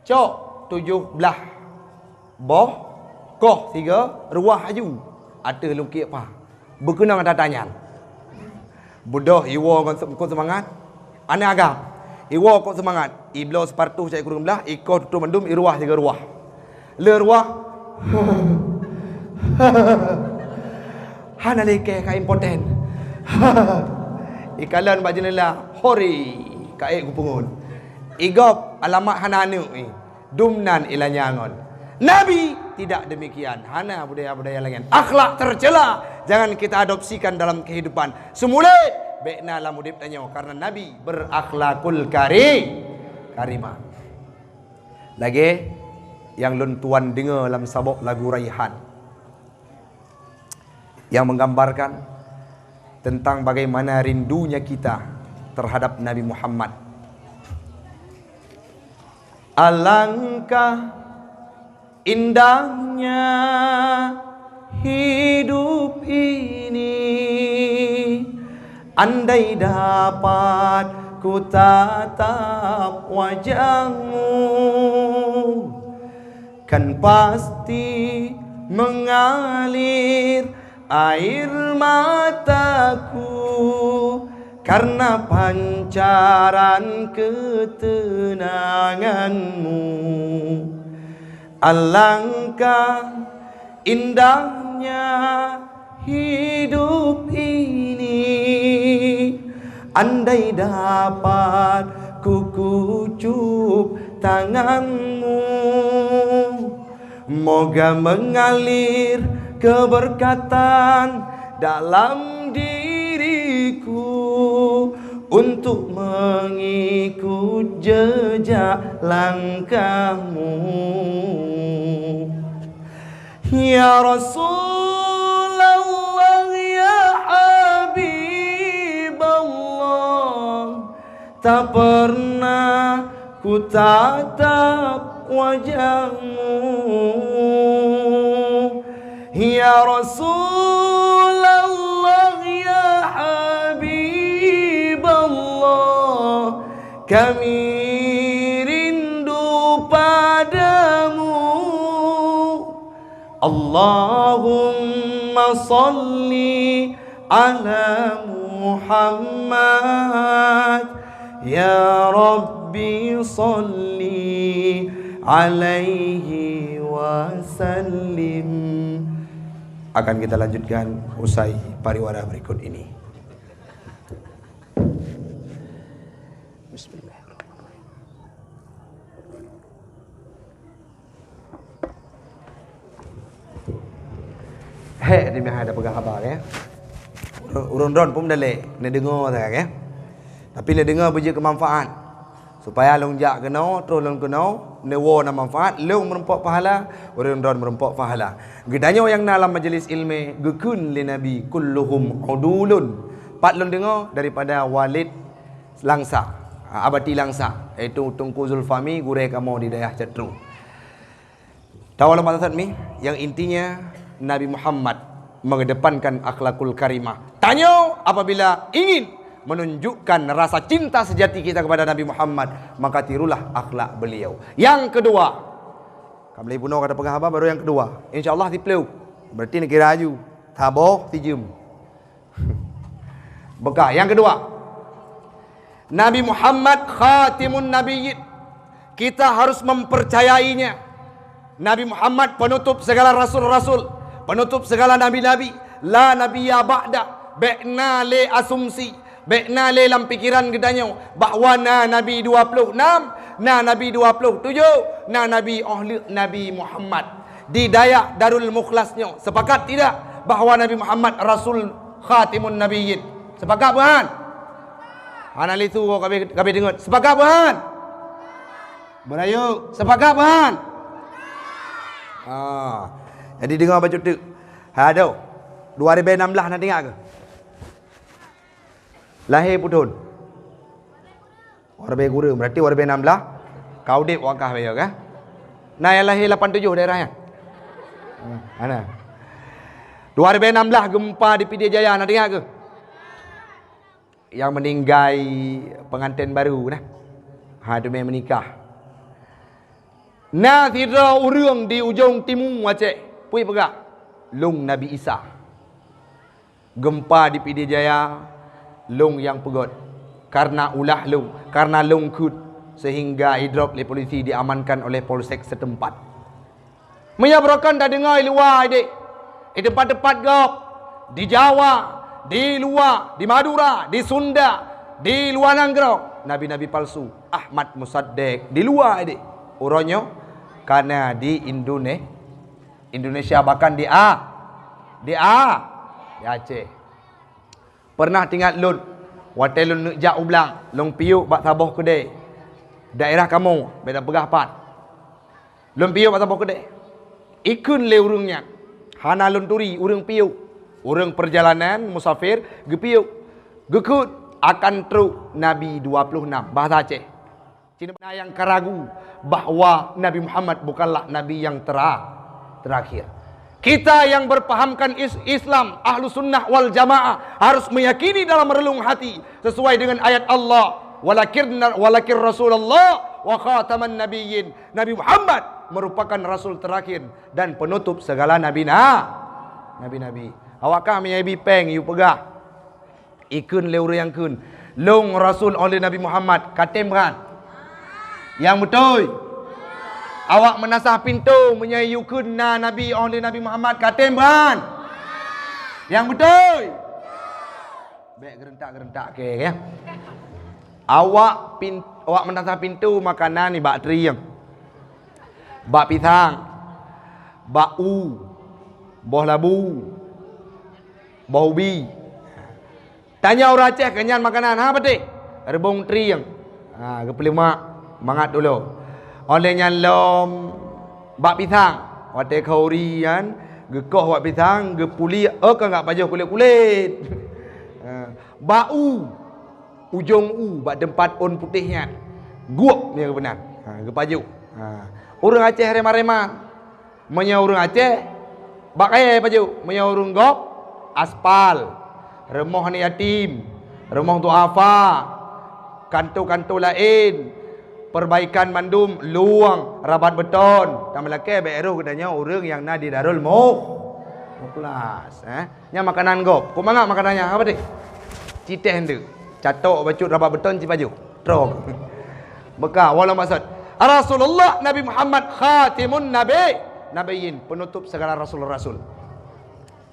Cok tujoh blah boh, koh sigoe, ruah aju ateueh lungkiek pha. Beukeunong ata-ata nyan. Beudôh iwoe ngon se-, kok seumangat. Aneuk agam. Iwoe kok seumangat. Ibloe sipartoh cok sikureueng blah, ikoh tutoe mandum, iruah sigoe ruah. Le ruah. Hana lé kèe ka impoten. Ikalon bak jeundela, hore, ka ék geupeungon. Igob alamat hana aneuk, eh. Dumnan ilanya ngon. Nabi tidak demikian. Hana budaya-budaya laén. Akhlak tercela jangan kita adopsikan dalam kehidupan. Seumuléh bèk na lam udép tanyoe karena Nabi berakhlakul kari-, karimah. Lagèe nyang lôn tuan deungoe lam saboh lagu Raihan nyang menggambarkan tentang bagaimana rindunya kita terhadap Nabi Muhammad. Alangkah indahnya hidup ini, andai dapat ku tatap wajahmu, kan pasti mengalir air mataku karena pancaran ketenanganmu. Alangkah indahnya hidup ini, andai dapat ku kucup tanganmu. Moga mengalir keberkatan dalam diriku untuk mengikut jejak langkahmu. Ya Rasulullah, ya Habiballah, tak pernah ku tatap wajahmu. Ya Rasulullah, ya Habiballah, kami rindu padamu. Allahumma salli ala Muhammad, ya Rabbi salli alaihi wasallim. Akan kita lanjutkan usai pariwara berikut ini. Bismillahirrahmanirrahim. Hék, di meuhai tapeugah haba, ya. Ureueng, ureueng droen pun meudalék, neudeungoe sagai, ya. Tapi neudeungoe beujeuet keu manfaat. Supaya lôn jak keunoe, troh lôn keunoe, neuwoe na manfaat, lôn meurumpok pahala, ureueng droen meurumpok pahala. Geutanyoe nyang na lam majeulis ilmé, geukheun lé Nabi, "Kulluhum udulun." Pat lôn deungoe daripada Walid Langsa, ha, Abati Langsa, yaitu Teungku Zulfami, gurée kamoe di dayah Cetro. Tawa lom maksud mi, yang intinya Nabi Muhammad mengedepankan akhlakul karimah. Tanyoe apabila ingin menunjukkan rasa cinta sejati kita kepada Nabi Muhammad, maka tirulah akhlak beliau. Yang kedua, ka lheuh bunoe ka tapeugah haba, baru yang kedua. Insya Allah siplôh. Berarti neukira aju. Saboh sijeuem. Bekah. Yang kedua, Nabi Muhammad khatimun nabiyyin. Kita harus mempercayainya. Nabi Muhammad penutup segala rasul-rasul, penutup segala nabi-nabi. La nabiyya ba'da. Bék na lé asumsi, bék na lé lam pikiran geutanyoe bahwa na nabi dua puluh enam, na nabi dua puluh tujoh, na nabi óh lheueh Nabi Muhammad. Di Dayak Darul Mukhlas nyoe, sepakat tidak bahwa Nabi Muhammad rasul khatimun nabiyyin? Sepakat bukan? Hana lé su, ka habéh, ka habéh deungon. Sepakat bukan? Beurayeuk, sepakat bukan? Ha. Jadi deungoe bacut teuk. Adoh. Dua ribèe nam blah na teuingat keu? Lahé peue thôn? Dua ribèe kureueng, berarti dua ribèe nam blah ka udép wakah bayoe kan? Na nyang lahé lapan tujoh daerah nyan? Hana. Dua ribèe nam blah geumpa di Pidie Jaya, na teuingat keu? Nyang meuninggai peungantén baru nah. Ha, teumé meunikah. Na sidroe ureueng di ujong timu Aceh, peue jipeugah, "Lôn Nabi Isa." Geumpa di Pidie Jaya, lôn nyang peugöt. Karena ulah lôn, karena lôn kheut, sehingga idrop lé polisi, diamankan oleh polsek setempat. Meunyoe beurokon tadeungoe i luwa idéh, i teumpat-teumpat gob, di Jawa, di luwa, di Madura, di Sunda, di luwa nanggroe, nabi-nabi palsu, Ahmad Musaddiq, di luwa idéh. Uroe nyoe ka na di Indone-, Indonesia, bahkan di A-, di A-, di Aceh. Peureunah teuingat lôn, watèe lôn neuk jak u blang, lôn piôh bak saboh keudè daerah kamoe, bèk tapeugah pat. Lôn piôh bak saboh keudè. Ikheun lé ureueng nyan, hana lôn turi, ureueng piôh. Ureueng peurjalanan, musafir, geupiôh. Geukheun, akan trôk nabi dua puluh enam, bahasa Aceh. Cina nyang ka ragu bahwa Nabi Muhammad bukanlah nabi nyang tera-, terakhir. Kita yang berpahamkan is-, Islam, Ahlu Sunnah wal Jamaah, harus meyakini dalam relung hati sesuai dengan ayat Allah, "Walakin, walakin Rasulullah wa khataman nabiyyin." Nabi Muhammad merupakan rasul terakhir dan penutup segala nabi na-, nabi-nabi. Awak kah meunyoe bi péng yue peugah. Ikheun lé ureueng nyang kheun, "Lôn rasul óh lheueh Nabi Muhammad," ka tem brat? Nyang beutôi. Awak meunasah pintoe meunyoe yue kheun na nabi óh lheueh Nabi Muhammad, ka tem brat? Nyang beutôi. Bèk geureuntak-geureuntak kèe, ya. Awak pin-, awak meunasah pintoe makanan nibak trieng. Bak pisang, bak u, boh labu, boh ubi. Tanyoe ureueng Aceh keu nyan makanan, ha, patéh? Reubong trieng. Ha, geupeuleumak mangat ulo. Óh lheueh nyan lom bak pisang. Watèe khauri nyan, geukoh bak pisang, geupuliek, oh, ka nggak pajoh kulét-kulét. Ha, bak u. Ujong u bak teumpat ôn putéh nyan. Guok nyan geupeuna. Ha, geupajoh. Ha. Ureueng Aceh reman-reman. Meunyoe ureueng Aceh, bak kayèe pajoh. Meunyoe ureueng gob, aspal. Rumoh aneuk yatim, rumoh duafa, kanto-kanto laén, perbaikan mandum, lueng, rabat beton. Tameulakèe bèk roh geutanyoe ureueng nyang na di Darul Mu-, Mukhlas, eh. Nyan makanan gob. Kok mangat makanan nyan? Apa teh? Citeh ndeuk. Catok bacut rabat beton sipajoh. Trok. Mekah, walau maksud. Rasulullah Nabi Muhammad khatimun nabi, nabiyyin, penutup segala rasul-rasul.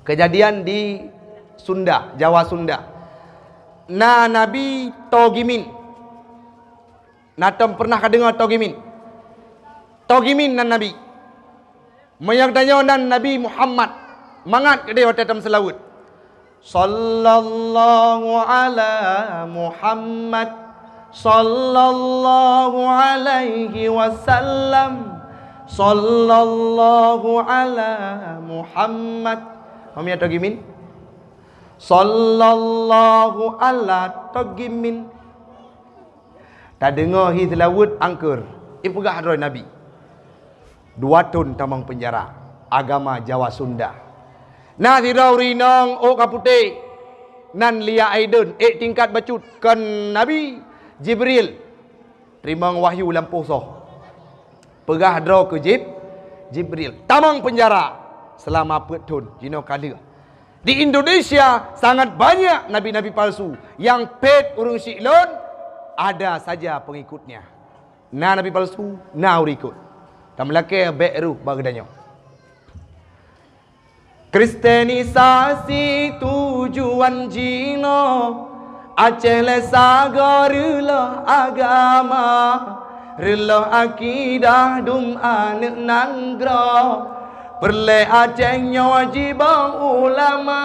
Kejadian di Sunda, Jawa Sunda. Na Nabi Togimin. Na tom pernah ka deungoe Togimin? Togimin nan Nabi. Meunyoe tanyoe nan Nabi Muhammad, mangat keudeh watèe tom seulaweuet. Sallallahu ala Muhammad, sallallahu alaihi wasallam, sallallahu ala Muhammad. Paham ya Togimin? Sallallahu ala Togimin. Tadeungoe hi seulaweuet angkeur, ipeugah droe Nabi. Dua thon tamong peunjara, agama Jawa Sunda. Na sidroe ureueng inong ôk ka putéh, nan Lia Aiden, ék tingkat bacut, kon Nabi Jibril. Teurimong wahyu lampôh soe. Peugah droe keu Jib-, Jibril. Tamong peunjara seulama peuet thon, jinoe ka lheueh. Di Indonesia sangat banyak nabi-nabi palsu. Nyang phét ureuëng siklon, ada saja pengikutnya. Na nabi palsu, na ureuëng ikot. Tameulakée bék rôh bak geutanyoe. Kristenisasi tujuan jinoe, Aceh lé sagoe reuloh agama, reuloh akidah dum aneuëk nanggroe. Peureulée Aceh nyoe jiboh ulama,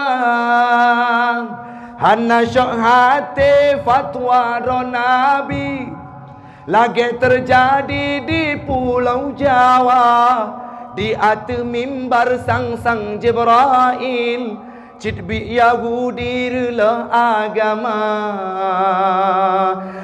hana syok haté fatwa droe nabi. Lagée teujadi di Pulo Jawa, di ateueh mimbar sang-sang Jibrail, cit biet Yahudi reuloh agama.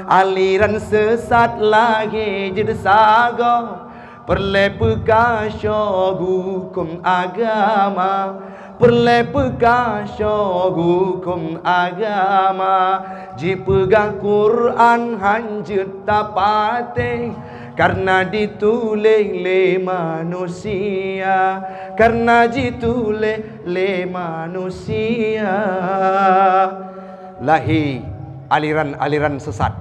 Aliran sesat lagée jeuet sagoe, peureulée peukasoe huköm agama. Peureulée peukasoe huköm agama, jipeugah Quran hanjeuet tapatéh, kareuna jituléh lé manusia, kareuna jituléh lé manusia. Lahé aliran-aliran sesat.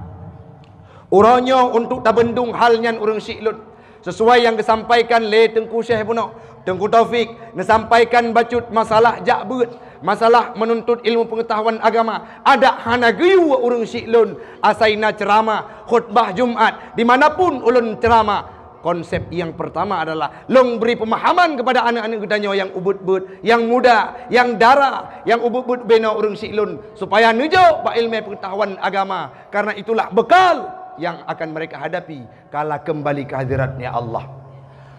Uroe nyoe untuk tabeundong hal nyan ureuëng siklon, sesuai nyang geusampaikan lé Teungku Syekh bunoe, Teungku Taufik, neusampaikan bacut masalah jak beuet, masalah meununtut ilmu peungeutahuan agama. Adak hana geuyue ureuëng siklon asai na ceuramah, khutbah Jumat, di mana pun ulôn ceuramah. Konsep nyang peurtama adalah lôn bri peumahaman keupada aneuëk-aneuëk geutanyoe nyang ubeuet-beuet, nyang muda, nyang dara, nyang ubeuet-beuet binoe ureuëng siklon, supaya neujok bak iéleumé peungeutahuan agama. Karena itulah bekal yang akan mereka hadapi kala keumbali keu hadirat-Nya Allah.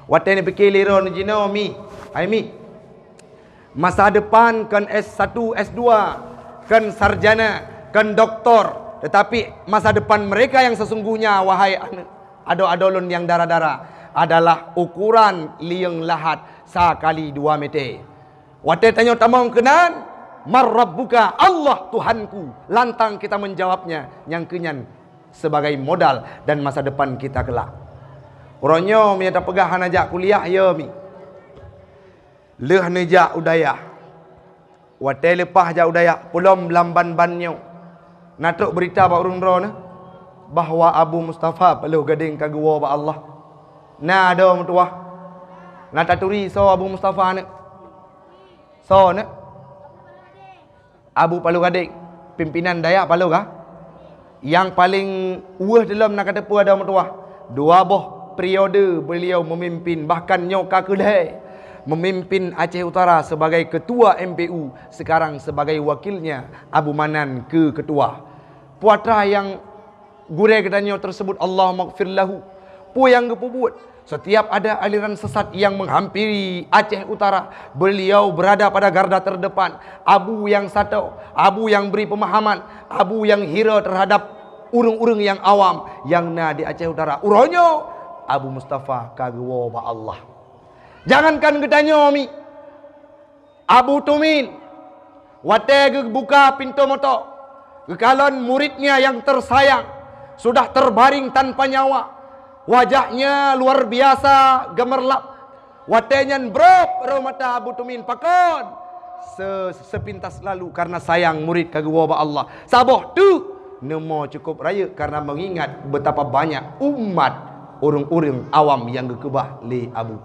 Watée neupiké lé droeneuh jinoe mi, hai mi, masa depan kon S satu, S dua, kon sarjana, kon doktor, tetapi masa depan mereka yang sesungguhnya, wahai aneuëk, adoe-adoe lôn nyang dara-dara, adalah ukuran lieng lahat sakali dua meté. Watée tanyoe tamong keunan, "Man Rabbuka?" "Allah Tuhanku." Lantang kita menjawabnya, nyang keunyan sebagai modal dan masa depan kita kelak. Uroe nyoe meunyoe tapeugah hana jak kuliah, yo mi. Lheueh neujak u dayah. Watée leupah jak u dayah, peulom lam ban-ban nyoe, na trok beurita bak ureuëng droeneuh bahwa Abu Mustafa Paloh Gadeng ka geuwoe bak Allah. Na adoe meutuwah. Na taturi soe Abu Mustafa nyoe? Soe nyoe? Abu Paloh Gadeng, pimpinan dayah Paloh Ga-, nyang paleng weueh dilom na kateupeue adoe meutuwah. Dua boh periode beliau memimpin, bahkan nyoe ka keu lhée memimpin Aceh Utara sebagai ketua M P U, sekarang sebagai wakilnya Abu Manan keu ketua. Peue atra nyang gurée geutanyoe tersebut, Allahummaghfir lahu. Peue nyang geupeubuet? Setiap ada aliran sesat yang menghampiri Aceh Utara, beliau berada pada garda terdepan. Abu nyang sato, abu nyang bri pemahaman, abu nyang hira terhadap ureuëng-ureuëng nyang awam nyang na di Aceh Utara. Uroe nyoe, Abu Mustafa ka geuwoe bak Allah. Jangankan geutanyoe mi, Abu Tumin, watée geubuka pintoe moto, geukalon muridnya yang tersayang, sudah terbaring tanpa nyawa. Wajahnya luar biasa gemerlap. Watée nyan brok rot mata Abu Tumin, pakon? Se-, sepintas lalu karena sayang murid ka geuwoe bak Allah. Saboh teuk, neumo cukup rayeuk karena mengingat betapa banyak umat ureuëng-ureuëng awam nyang geukeubah lé Abu.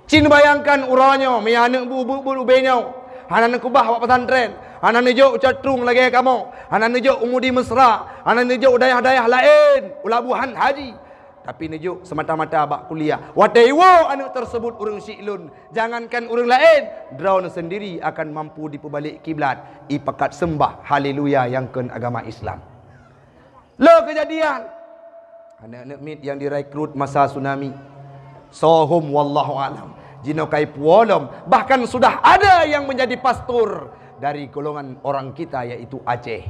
Cit bayangkan uroe nyoe, meunyoe aneuëk bu-, bu-, bu-, ubé nyoe hana neukeubah bak pesantren, hana neujok u Catrung lagée kamoe, hana neujok u Mudi Mesra, hana neujok u dayah-dayah laén, u Labuhan Haji, tapi neujok semata-mata bak kuliah. Watée iwoe aneuëk tersebut ureuëng siklon, jangankan ureuëng laén, droeneuh sendiri akan mampu dipeubalek kiblat, ipakat seumbah haleluya nyang kheun agama Islam. Le keujadian. Aneuëk-aneuëk miet nyang direkrut masa tsunami. Sohom wallahu alam. Jinoe kai puwoe lom. Bahkan sudah ada yang menjadi pastor dari golongan orang kita, yaitu Aceh.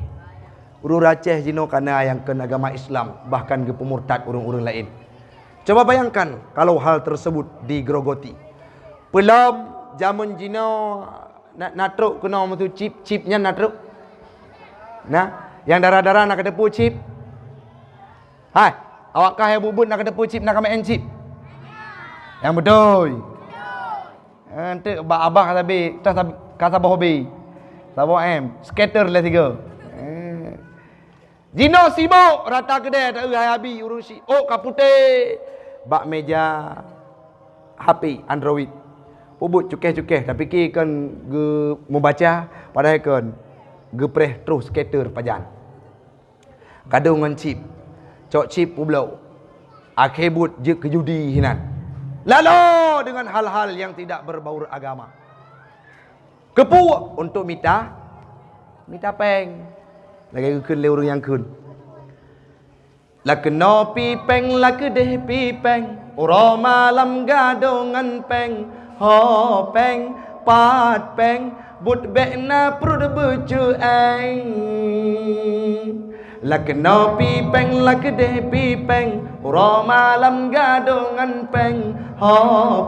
Ureuëng Aceh jinoe kana nyang kheun agama Islam, bahkan geupeumurtad ureuëng-ureuëng laén. Coba bayangkan kalau hal tersebut digerogoti. Peulom jameun jinoe na, na trok keunoe meusu chip, chip nyan na trok. Nah, nyang dara-dara na kateupeue chip? Hai, awak kah nyang buet-buet na kateupeue chip, na kameu'en chip? Nyang beutôi. Eunteuk bak abah ka sabe, ka sab-, ka saboh be. Saboh M, scatter lé sigoe. Eh. Jinoe sibok rata keudè, ta-eu hai abi ureueng syiek, ôk ka putéh. Bak meja H P Android. Peubuet cukéh-cukéh, tapike kon geumeubaca, padahai kon geupreh troh scatter pajan. Gadôh ngon chip, cok chip peubloe. Akhé buet jeuet keu judi hinan. Laloe deungon hal-hal nyang tidak berbau agama. Keupeue? Untuk mita, mita péng. Lagèe geukheun lé ureueng nyang kheun. Lakeunoe pi péng, lakeudeh pi péng, uroe malam gadôh ngon péng, ho péng, pat péng, buet bèk na pruet beuceueng. Lakeunoe pi péng, lakeudeh pi péng, uroe malam gadôh ngon péng, ho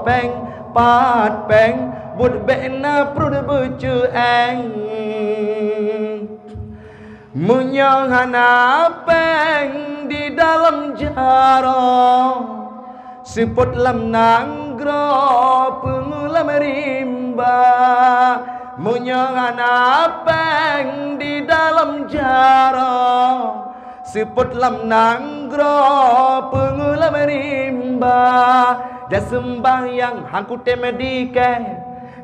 péng, pat péng, buet bèk na pruet beuceueng. Meunyoe hana péng di dalam jaroe, seupôt lam nanggroe peungeut lam rimba. Meunyoe hana péng di dalam jaroe, seupôt lam nanggroe peungeut lam rimba. Jak seumbahyang han kutem dikée,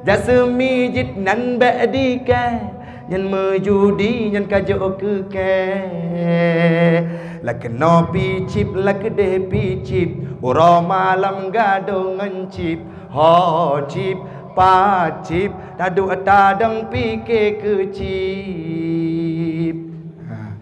jak seumijit nan bèk dikée. Nyan meujudi nyan ka jok keu kée. Lakeunoe pi chip, lakeudeh pi chip, uroe malam gadôh ngon chip, ho chip, pat chip, taduek tadong pike keu chip. Ha.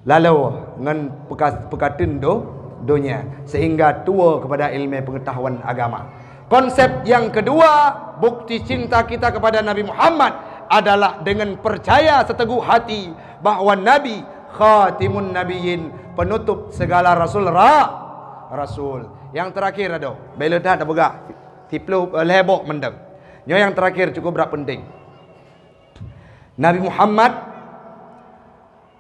Lalu ngon peuka-, peukateun do-, donya, sehingga tuwo kepada ilmu pengetahuan agama. Konsep yang kedua, bukti cinta kita kepada Nabi Muhammad adalah dengan percaya seteguh hati bahwa Nabi khatimun nabiyyin, penutup segala rasul ra-, rasul. Yang terakhir adoe, bèk le that tapeugah, siplôh, eh, lhèe boh mantong. Nyoe yang terakhir cukup brat penting. Nabi Muhammad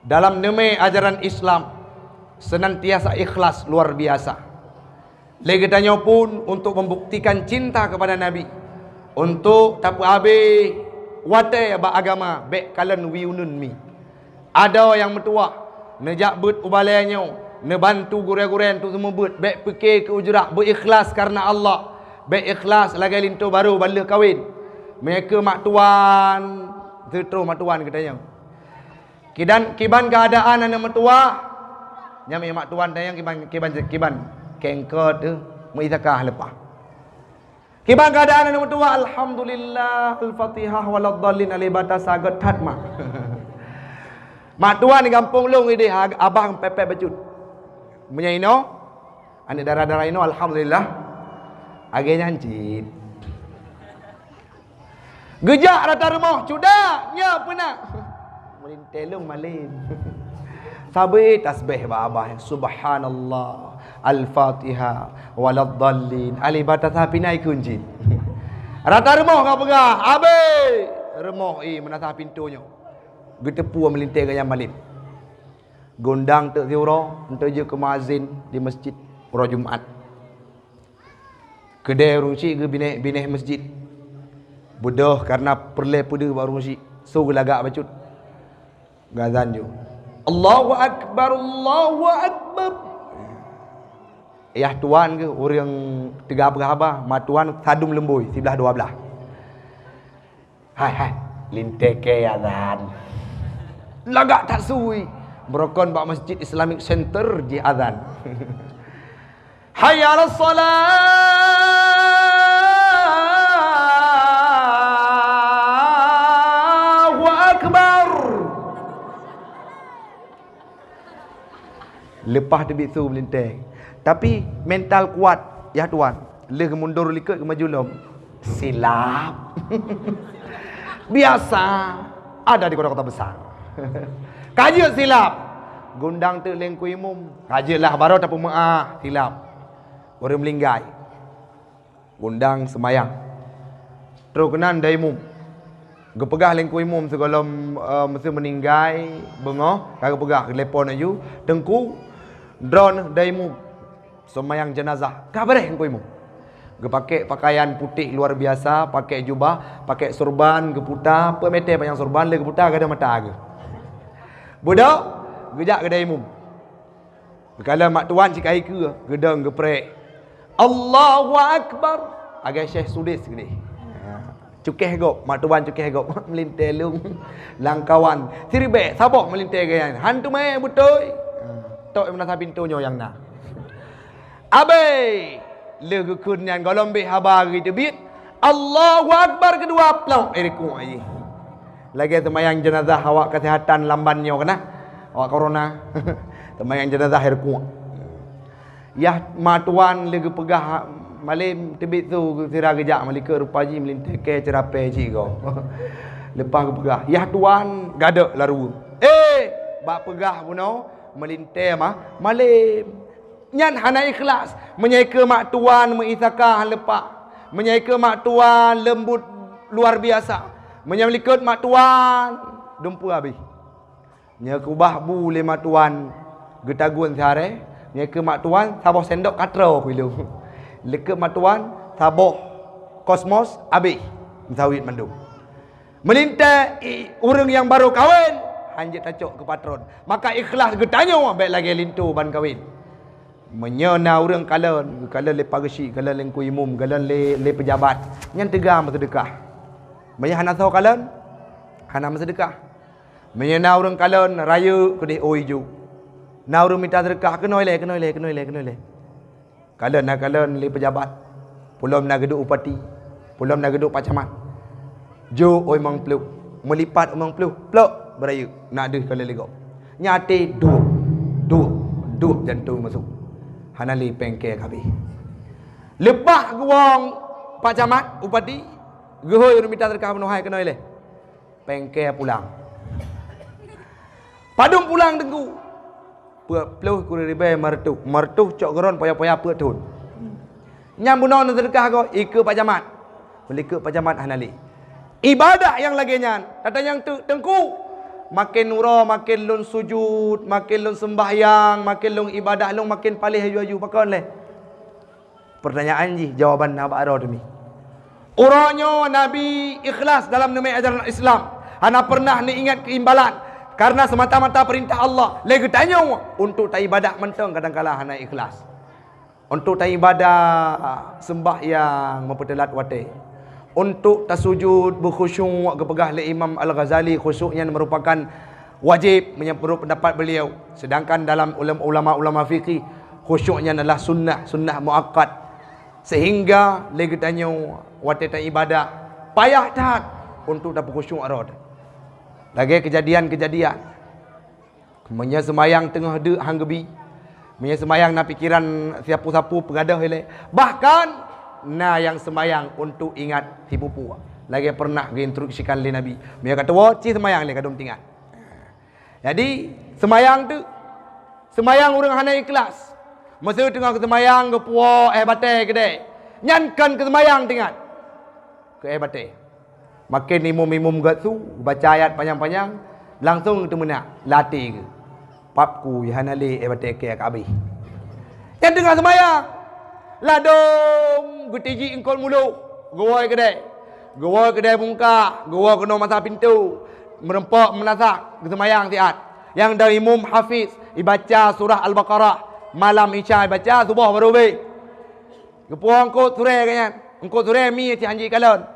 dalam neumé ajaran Islam senantiasa ikhlas luar biasa. Lé geutanyoe pun untuk membuktikan cinta kepada Nabi, untuk tapeuabéh watèe bak agama, bèk kalon wie uneuen mi. Adoe nyang meutuwah, neujak beuet u balèe nyoe, neubantu gurèe-gurèe untuk seumeubeuet, bèk pike keu ujrah, beuikhlas kareuna Allah. Bèk ikhlas lagèe linto barô ban lheueh kawen. Meunyoe keu mak tuan, teutroh mak tuan geutanyoe. Kidan, kiban keuadaan aneuk meutuwah? Nyan meunyoe mak tuan tanyong kiban, kiban, kiban kengkot teuh, meuizakah leupah. Kiban keuadaan aneuk meutuwah? Alhamdulillah, Al-Fatihah, waladdallin, alif ba ta sa göt that mak. Mak tuan di gampông lôn idéh, ag-, abah pepet bacut. Meunyoe inoe, aneuk dara-dara inoe, alhamdulillah. Lagèe nyan cit. Geujak rata rumoh, cudak, nyoe peue na? Meulintèe lôn malém. Sabé tasbih bak abah, subhanallah, al-fatihah, waladdallin, alif ba ta sa pih na ikheun cit. Rata rumoh ka peugah, abéh! Rumoh, eh, meunasah pintoe nyoe. Geuteupeue meulintèe gaya malém. Geuundang teuk siuroe, enteuk jeuet keu muazin di meuseujid uroe Jumat. Keudè ureueng syiek geubinéh-binéh meuseujid. Beudôh kareuna peureulèe peudeuh bak ureueng syiek, su geulagak bacut. Geuazan ju. Allahu Akbar, Allahu Akbar. Yah tuan geuh ureueng teuga peugah haba, ma tuan sadum leumbôi siblah dua blah. Hai, hai, lintèe kèe azan. Lagak that sui. Beurokon bak Masjid Islamic Center jih azan. Hayya 'alas shalah. Allahu Akbar. Leupah teubiet su meulintèe. Tapi mental kuat, yah tuan. Lheueh geumundor likot geumaju lom. Silap. Biasa ada di kota-kota besar. Ka jeuet silap. Geuundang teuk lé Teungku Imum. Ka jeuet lah baroe tapeumeu'ah silap. Ureueng meulinggai. Geuundang seumayang. Trôh keunan dai imum. Geupeugah lé Teungku Imum sigohlom, eh, meuseu meuninggai beungoh, ka geupeugah, geutelepon laju, "Teungku, droeneuh dai imum seumayang jeunazah." Ka beureh Teungku Imum. Geupakèk pakaian putéh luar biasa, pakèk jubah, pakèk surban, geuputa, peuet mètè panyang surban, lheueh geuputa gadôh mata geuh. Beudôh, geujak keude imum. Geukalon mak tuan cit ka ikeue, geudong geuprek. Allahu Akbar. Lagèe Syekh Sudais keudéh. Ha. Cukéh gob, mak tuan cukéh gob. Meulintèe lôn. Lam kawan. Siribèe, saboh meulintèe geuh nyan. Han teumè beutôi. Ha. Tok meunasah pintoe nyoe nyang na. Abéh! Lheueh geukheun nyan gohlom bèk haba geuteubiet, Allahu Akbar keudua, plôk, eh, rukuk jih. Lagèe seumayang jeunazah awak kesehatan lam ban nyoe keunan, awak corona. Seumayang jeunazah rukuk. Yah ma tuan lheueh geupeugah malém teubiet su sira geujak meulikot rupa jih meulintèe kèe ceurapèe cit goe. Leupah geupeugah, "Yah tuan gadôh laruweueng." Eh, bak peugah bunoe meulintèe ma-, malém. Nyan hana ikhlas. Meunyoe keu mak tuan meuisaka han leupah. Meunyoe keu mak tuan leumbut luar biasa. Meunyoe likot mak tuan dumpeue habéh. Nyoe keubah bu lé mak tuan geutagun siharé. Nyoe keu mak tuan saboh sendok ka troh ilong. Likot mak tuan saboh kosmos habéh meusawét mandum. Meulintèe i-, ureueng nyang barô kawen, hanjeuet tacok keu patron. Maka ikhlas geutanyoe bèk lagèe linto ban kawen. Meunyoe na ureueng kalon, geukalon lé Pak Geuchik, kalon lé Teungku Imum, kalon lé, lé peujabat, nyan teuga meuseudeukah. Meunyoe hana soe kalon, hana meuseudeukah. Meunyoe na ureueng kalon, rayeuk keudéh ôi jok. Na ureueng mita seudeukah, keunoe lé, keunoe lé, keunoe lé, keunoe lé. Kalon na kalon lé peujabat, peulom na geuduek bupati, peulom na geuduek Pak Camat. Jok ôi mong pluek, meulipat ôi mong pluek, plôk, beurayeuk, na deuh kalon lé gob. Nyan até duek, duek, duek jantong masôk. Hana lé péng kèe ka habéh. Leupah geuwoe Pak Camat, bupati, geuhôi ureueng mita seudeukah bunoe hai keunoe lé. Péng kèe pulang. Padum pulang Teungku? Peuet ploh kureueng ribèe meureutoh. Meureutoh cok geuron poya-poya peuet thon. Nyan bunoe neuseudeukah goe, ikeue Pak Camat. Meulikot Pak Camat hana lé. Ibadah nyang lagèe nyan, tatanyong teuk, "Teungku, maken uroe maken lôn sujut, maken lôn seumbahyang, maken lôn ibadah lôn maken paléh aju-aju, pakon lé?" Peurtanyaan jih jawaban na bak droe teumi. Uroe nyoe Nabi ikhlas dalam neumè ajaran Islam, hana peureunah neuingat keu imbalan, kareuna seumata-mata peurintah Allah lé geutanyoe. Untuk taibadah mantong kadangkala hana ikhlas. Untuk taibadah, seumbahyang meupeuteulat watèe. Untuk tasujud beukhusyuk, geupeugah lé Imam Al-Ghazali, khusyuk nyan meurupakan wajéb, meunurot peundapat beuliau. Seudangkan dalam ulama-ulama fikih, khusyuk nyan adalah sunnah, sunnah muakkad. Sehingga lé geutanyoe watèe taibadah payah that untuk tapeukhusyuk rot. Lagèe keujadian-keujadian, meunyoe seumayang teungoh deuk han geubi, meunyoe seumayang na pikeran siapu-sapu peugadôh ilèe, bahkan na nyang seumayang untuk ingat sipupu. Lagèe peureunah geuinstruksikan lé Nabi, "Meunyoe ka tuwoe, ci seumayang lé, ka dum teuingat." Jadi, seumayang teuk, seumayang ureueng hana ikhlas. Meuseu teungoh geuseumayang geupuwoe èh batèe keudè, nyan kon keu seumayang teuingat, keu èh batèe. Maken imum-imum geusu, baca ayat panyang-panyang, langsong teumeuna lam até geuh. Pap kui hana lé, eh, batèe kèe ka abéh. Nyang teungoh seumayang, ladôm geutijik eungkôt mulôh, geuwoe keudè. Geuwoe keudè bungkah, geuwoe keunoe masa pintoe, meurumpok meunasah geuseumayang siat. Nyang dong imum hafiz, ibaca surah Al-Baqarah, malam Isya ibaca, suboh barô abéh. Geupuwoe eungkôt surèe geuh nyan. Eungkôt surèe mi cit han jikalon.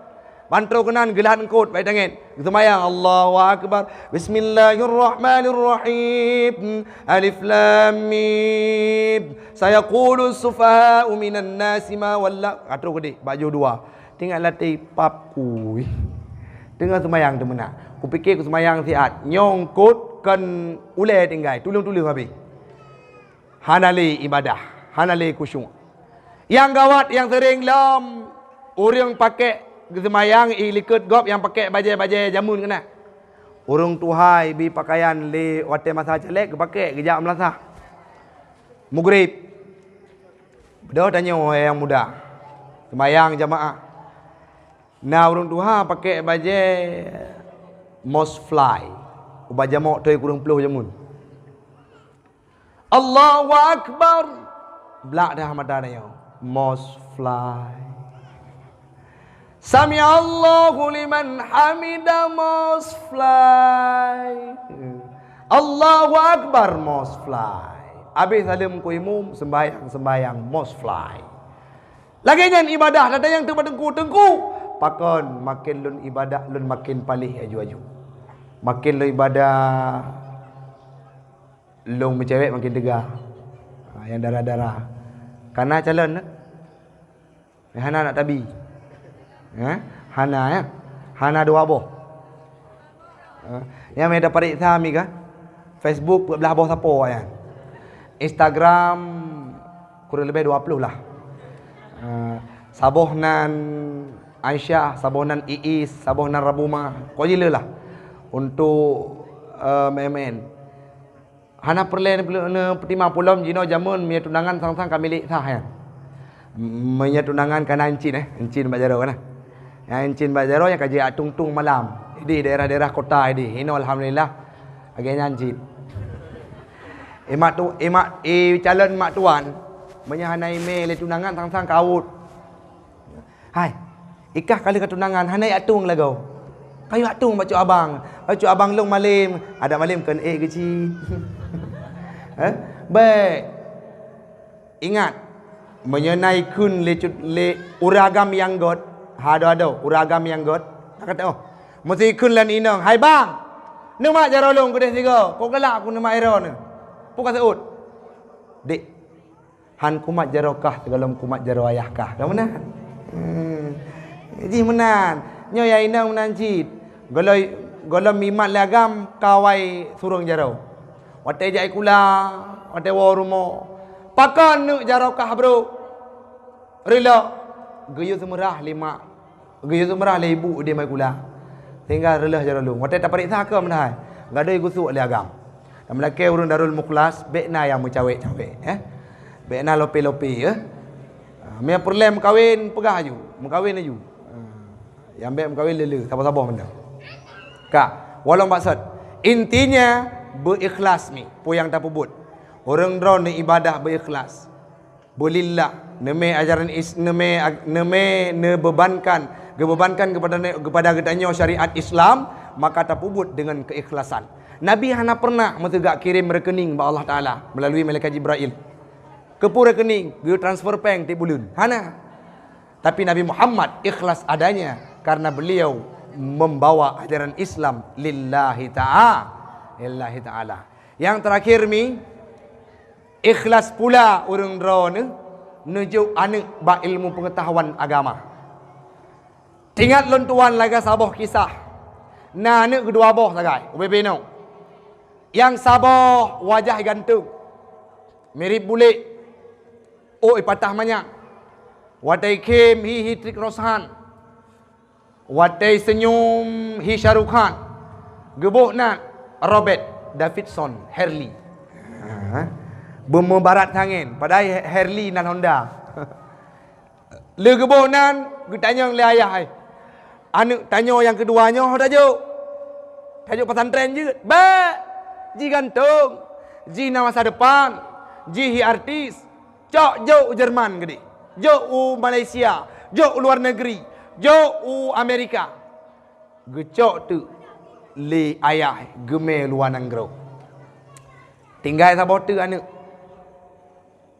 Ban trôh keunan geulahat eungkôt bak tangét. Geuseumayang, Allahu Akbar. Bismillahirrahmanirrahim. Alif Lam Mim. Sayaqulu sufaha'u minan nasi ma walla. Ka trôh keudéh, bak jôh dua. Teuingat lam até pap kui. Teungoh seumayang teumeuna. Kupike kuseumayang siat. Nyoe eungkôt kon ulèe tinggai. Tuleueng-tuleueng abéh. Hana lé ibadah. Hana lé khusyuk. Nyang gawat nyang seuréng lom, ureueng pakèk geuseumayang i likôt gob nyang pakèk bajèe-bajèe jameun keunan. Ureueng tuha ibi pakaian lé watèe masa caleg geupakèk geujak meulasah. Mugrib. Beudôh tanyoe nyang muda. Seumayang jamaah. Na ureueng tuha pakèk bajèe moth fly. Uba jamok toi kureueng ploh jameun. Allahu Akbar. Blak dah mata tanyoe. Moth fly. Sami'allahu liman hamida, mos fly. Allahu Akbar, mos fly. Abéh saleuem keu imum, sembahyang-sembahyang, mos fly. Lagée nyan ibadah, lagée nyang teuma teungku-teungku. Pakon makin lôn ibadah, lôn makin paléh aju-aju. Makin lôn ibadah, lôn meucewek makin teuga. Ha, nyang dara-dara. Kana calon, eh? Hana aneuk tabi. Eh? Hana, ya? Hana dua boh. Eh, nyang meuda pareksa mi ka. Facebook peuet blah boh sapo nyan. Instagram kurang lebih dua puluh lah. Eh, saboh nan Aisyah, saboh nan Iis, saboh nan Rabuma. Ko jile lah. Untuk, eh, main-main. Hana peureulée neupeutima pulom jinoe jameun meunyoe tunangan sang-sang ka milék sah nyan. Meunyoe tunangan kana encin, eh, encin bak jaroe kana. Nyang encin bak jaroe nyang ka jiak tung-tung malam. Di daerah-daerah kota di. Inoe alhamdulillah lagée nyan cit. Imak tu, imak, i calon mak tuan, meunyoe hana imé lé tunangan sang-sang ka awot. Hai, ikah ka lheueh ka tunangan, hana jak tueng lagoe. Kayue jak tueng bacut abang. Bacut abang lôn malem. Adak malem kon ék geuci. Eh? Bék. Ingat, meunyoe na ikheun lé cut, lé ureueng agam nyang göt, ha, adoe-adoe, ureueng agam nyang göt, na ka teuh. Meusti ikheun lé inong, "Hai bang, neumat jaroe lôn keudeh sigoe, kok galak ku neumat jaroe neuh." Peue ka seuôt? Dek, han kumat jaroe kah sigohlom kumat jaroe ayah kah. Ka meunan? Hmm. Jih meunan. Nyoe ya inong meunan cit. Gohlom, gohlom imat lé agam ka awai surong jaroe. Watée jak sikula, watée woe rumoh. Pakon neuk jaroe kah brok? Reulok. Geuyue seumeurah lé mak. Geuyue seumeurah lé ibu di mai kula. Sehingga reuloh jaroe lôn. Watée tapareksa keu meunan hai. Gadôh geusuek lé agam. Dan meulakée ureuëng Darul Mukhlas, bék na nyang meucawék-cawék, eh. Bék na lopé-lopé, eh. Ah, meunyo peureulée meukawen, peugah aju. Meukawen aju. Ah, nyang bék meukawen le-le, saboh-saboh mantong. Ka, walong maksud. Intinya, beuikhlas mi, peue nyang tapeubuet. Ureuëng droeneuh ibadah beuikhlas. Beulillah, neumé ajaran is-, neumé ag-, neumé neubebankan, geubebankan kepada ne-, kepada geutanyoe syariat Islam, maka tapeubuet deungon keikhlasan. Nabi hana pernah meuteugak kirém rekening bak Allah Taala melalui malaikat Jibrail. Keupeue rekening? Geutransfer péng tiep buleuen. Hana. Tapi Nabi Muhammad ikhlas adanya karena beliau membawa ajaran Islam lillahi ta'a-, lillahi ta'ala. Yang terakhir mi, ikhlas pula ureuëng droeneuh neujok aneuëk bak ilmu pengetahuan agama. Ingat lôn tuan lagée saboh kisah. Na aneuëk keudua boh sagai, ubé-bé nyoe. Nyang saboh wajah ganteng, mirip bulék, ôk ipatah manyak. Watée khém hi, hi Hritik Roshan. Watée seunyum hi Shah Rukh Khan, geuboh nan Robert Davidson Hurley. Ha, beumeubarat sangen, padahai Hurley nan Honda. Lé geuboh nan, geutanyong lé ayah hai, "Aneuëk tanyoe nyang keudua nyoe ho tajok? Tajok pesantren jeuet?" "Bék, jih ganteng, jih na masa depan, jih hi artis." "Cok jok u Jerman keudeh, jok u Malaysia, jok u luar negeri, jok u Amerika." Geucok teuk lé ayah geumé luwa nanggroe. Tinggai saboh teuk aneuëk.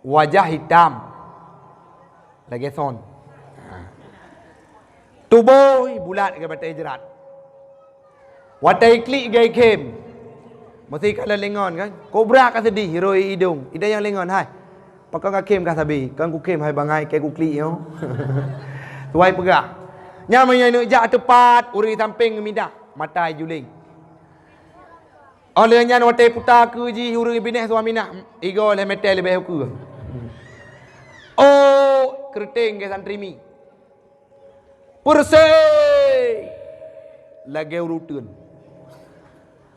Wajah hitam lagée son. Tuboh bulat lagée batée jrat. Watée iklik geukhém, meusti kalon lingon kan? Kobra ka seudeh, roi idong. Idong nyang lingon, "Hai, pakon kakhém ka sabe? Kon kukhém hai bangai, kée kuklik nyoe." Tuwai peugah. Nyan meunyoe neuk jak teupat, ureuëng sampéng geumidah, mata ijuléng. Óh lheueh nyan watée puta keu jih ureuëng binéh suami nak, igoe lhée meuté leubeh ukeue. Oh, keureuteng gée santri mi. Peureuseh lagée uruteuen.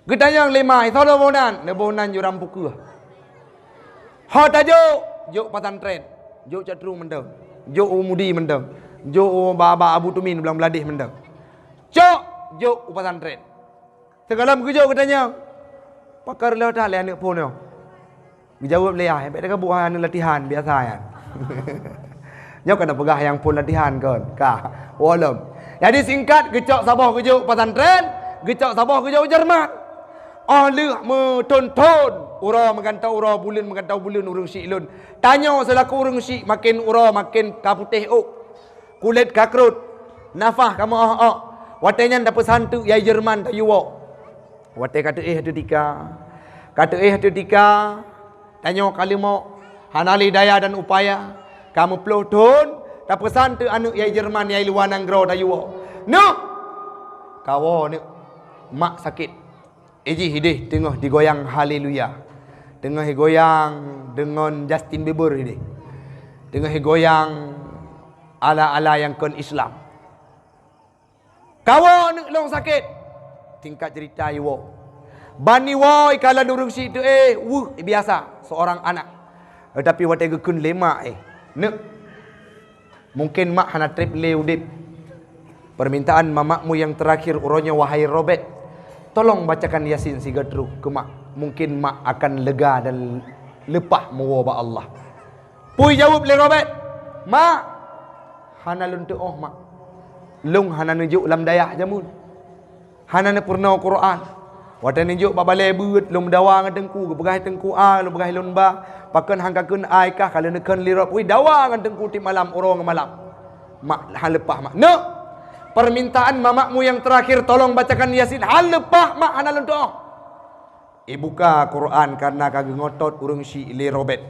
Geutanyong lé mai, "Soe boh nan?" "Neuboh nan Joram Pukeue." "Ho tajok?" "Jok pesantren." "Jok Cot Trueng mantong. Jok u Mudi mantong. Jok u ba-, ba Abu Tumin Blang Bladeh mantong." "Cok, jok u pesantren." Sigohlom geujok geutanyong, "Pakon reuloh that lé aneuëk phon nyoe?" Geujaweueb lé ayah, "Bék teuka buet aneuëk latihan biasa nyan." Nyoe kana peugah nyang phon latihan kon. Ka, walom. Jadi singkat, geucok saboh geujok pesantren, geucok saboh geujok Jerman. Óh lheueh meuthon-thon, uroe meugantoe uroe, buleuen meugantoe buleuen ureuëng syiek lôn. Tanyoe seulaku ureuëng syiek maken uroe maken ka putéh ôk. Kulét ka krot, nafah ka meuoh-oh. Watée nyan tapeusan teuk yai Jerman tayue woe. Watée ka teuéh teutika, ka teuéh teutika, tanyoe ka leumok, hana lé daya dan upaya, ka meuploh thon, tapeusan teuk aneuëk yai Jerman, yai luwa nanggroe tayue woe. Neuk! Ka woe neuk! Mak sakét. Ijih ideh teungoh digoyang haleluya. Teungoh igoyang deungon Justin Bieber ideh. Teungoh igoyang ala-ala nyang kon Islam. Ka woe aneuëk lôn sakét. Singkat cerita iwoe. Ban iwoe ikalon ureuëng syiek teuéh, weueh biasa seorang anak. Tetapi watée geukheun lé mak, eh, neuk. Mungkin mak hana treb lé udeb. Permintaan mamakmu yang terakhir uroe nyoe, wahai Robert, tolong bacakan Yasin siga trok keu mak. Mungkin mak akan lega dan leupah meuwoe bak Allah. Peue jaweueb lé Robert? Mak, hana lôn teuoh mak. Lôn hana neujok lam dayah jameun. Hana neupeurunoe Quran. Watée neujok bak balée beuet, lôn meudawa ngon teungku, geupeugah teungku a, lôn peugah lôn ba, pakon han kakheun ai kah, ka lheueh neukheun lé Robert, wih dawa ngon teungku tieb malam, uroe ngon malam. Mak, han leupah mak. Neuk! Permintaan mamakmu yang terakhir, tolong bacakan Yasin, han leupah mak, hana lôn teuoh. Ibuka Quran karena ka geungotot ureuëng syiek lé Robert.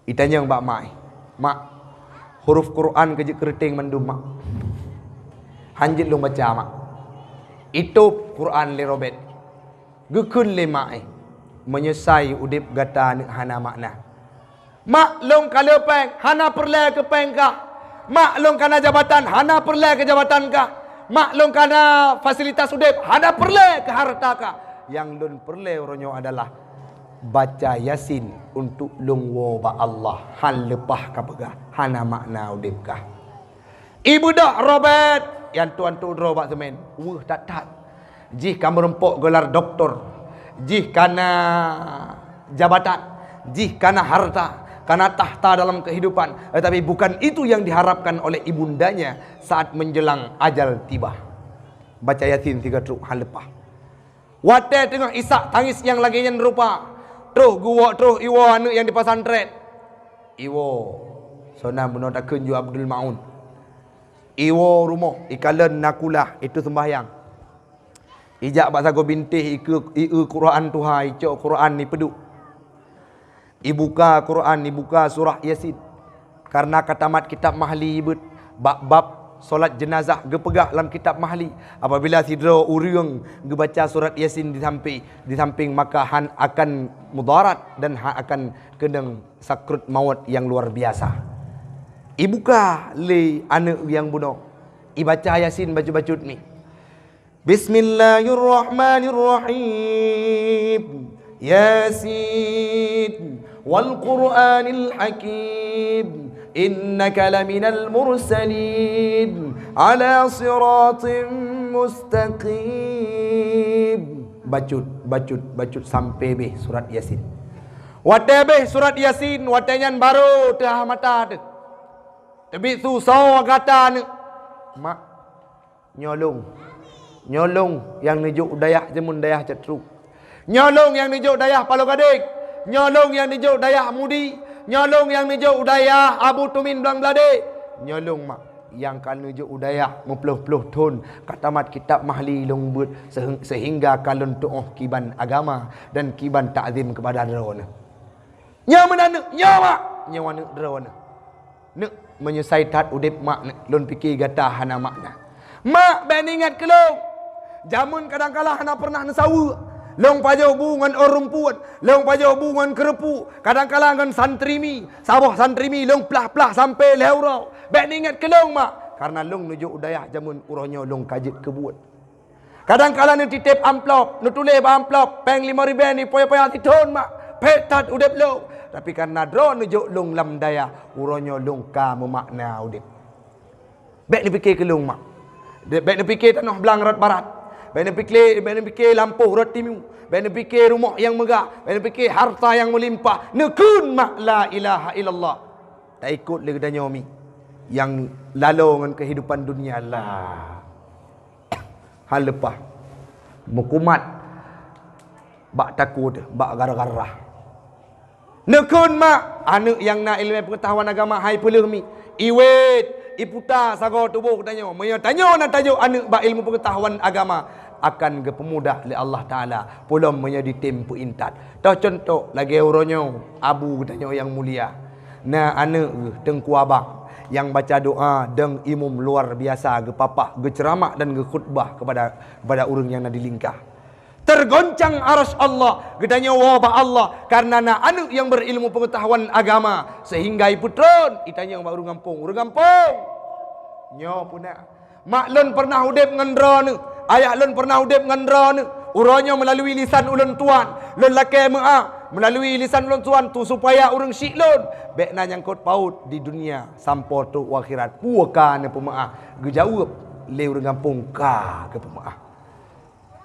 Itanyong bak mak, "Mak, huruf Quran keu jeuet keureuteng mandum mak. Han jeuet lôn baca mak." Itôb Quran lé Robert. Geukheun lé mak, "Meunyoe sai udeb gata aneuëk hana makna." Mak lôn ka le péng, hana peureulée keu péng kah. Mak lôn ka na jabatan, hana peureulée keu jabatan kah. Mak lôn ka na fasilitas udeb, hana peureulée keu hareuta kah. Nyang lôn peureulée uroe nyoe adalah baca Yasin untuk lôn woe bak Allah, han leupah ka peugah, hana makna udeb kah. Ibeudôh Robert, nyang tuan tu droe bak seumén, weueh that-that. Jih ka meurumpok gelar doktor, jih ka na jabatan, jih ka na harta, ka na takhta dalam kehidupan, tetapi bukan itu yang diharapkan oleh ibundanya saat menjelang ajal tiba. Baca Yasin siga trok han leupah. Watée teungoh isak tangis nyang lagée nyan rupa, troh geuwoe, troh iwoe aneuëk nyang di pesantren. Iwoe, sona bunoe takheun ju Abdul Maun. Iwoe rumoh, ikalon nakula, itu sembahyang. Ijak bak sagoe bintéh, ike-, ieu Quran tuha, icok Quran ipeuduek. Ibuka Quran, ibuka surah Yasin. Karena ka tamat kitab Mahli beuet, bak bab solat jenazah geupeugah lam kitab Mahli, apabila sidroe ureuëng geubaca surat Yasin di samping, di samping, maka han akan mudarat dan han akan keunong sakrut maut yang luar biasa. Ibuka lé aneuëk nyang bunoe, ibaca Yasin bacut-bacut mi. Bismillahirrahmanirrahim. Yasin, wal Qur'anil Hakim. Innaka laminal mursalin, ala siratim mustaqim. Bacut, bacut, bacut sampai beh surat Yasin. Watée beh surat Yasin, watée nyan barô teuhah mata teuh. Teubiet su soe gata aneuëk. Mak, nyoe lôn. Nyoe lôn nyang neujok u dayah jameun dayah Cot Rue. Nyoe lôn nyang neujok dayah Paloh Gadeng. Nyoe lôn nyang neujok dayah Mudi. Nyoe lôn nyang neujok u dayah Abu Tumin Blang Bladé. Nyoe lôn mak nyang ka neujok u dayah meuploh-ploh thon ka tamat kitab Mahli lôn beuet sehing-, sehingga ka lôn tuoh kiban agama dan kiban takzim keupada droeneuh. Nyoe meunan neuk, nyoe mak, nyoe aneuëk droeneuh. Neuk, meunyoe sai that udeb mak neuk, lôn pike gata hana makna. Mak, bék neuingat keu lôn. Jameun kadangkala hana peureunah neusaweue. Lôn pajoh bu ngon ôn rumpun, lôn pajoh bu ngon keureupuk, kadangkala ngon santri mi, saboh santri mi lôn plah-plah sampoe lhée uroe. Bék neuingat keu lôn mak, kareuna lôn neujok u dayah jameun uroe nyoe lôn ka jeuet keu buet. Kadangkala neutiteb amplop, neutuléh bak amplop, péng limong ribée neupoya-poya sithon mak, phet that udeb lôn. Tapi kareuna droe neujok lôn lam dayah, uroe nyoe lôn ka meumakna udeb. Bék neupike keu lôn mak. Bék neupike tanoh blang rot barat. Bék neupike, bék neupike lampôh rot timu. Bék neupike rumoh nyang meugah. Bék neupike harta nyang meulimpah. Neukheun mak la ilaha illallah. Taikot lé geutanyoe mi. Nyang lalo ngon keuhidupan dunia lah. Han leupah. Meukumat bak takot, bak gara-gara. Neukheun mak, aneuk nyang na ileumèe peungeutahuan agama hai peuleueh mi. Iwet, iputa sagoe tuboh geutanyoe. Meunyoe tanyoe na tajok aneuk bak ilmu peungeutahuan agama, akan geupeumudah lé Allah Taala. Peulom meunyoe jitem peuintat. Toh cuntoh lagèe uroe nyoe, abu geutanyoe nyang mulia. Na aneuk geuh Teungku Abang nyang baca doa deung imum luar biasa, geupapah, geuceuramah dan geukhutbah kepada, kepada ureueng nyang na di lingka. Teugoncang arasy Allah, geutanyoe woe bak Allah kareuna na aneuk nyang beurilmu peungeutahuan agama, seuhingga ipeutreun, itanyong bak ureueng gampông, "Ureueng gampông, nyoe peue na?" Mak lôn peureunah udeb ngon droeneuh, ayah lôn peureunah udeb ngon droeneuh. Uroe nyoe meulalu lisan ulôn tuan, lôn lakèe meu'ah meulalu lisan ulôn tuan tu supaya ureueng syiek lôn bèk na nyangkot paut di dunia sampoe trok u akhirat. Peue ka neupeumeu'ah? Geujaweueb lé ureueng gampông, "Ka geupeumeu'ah."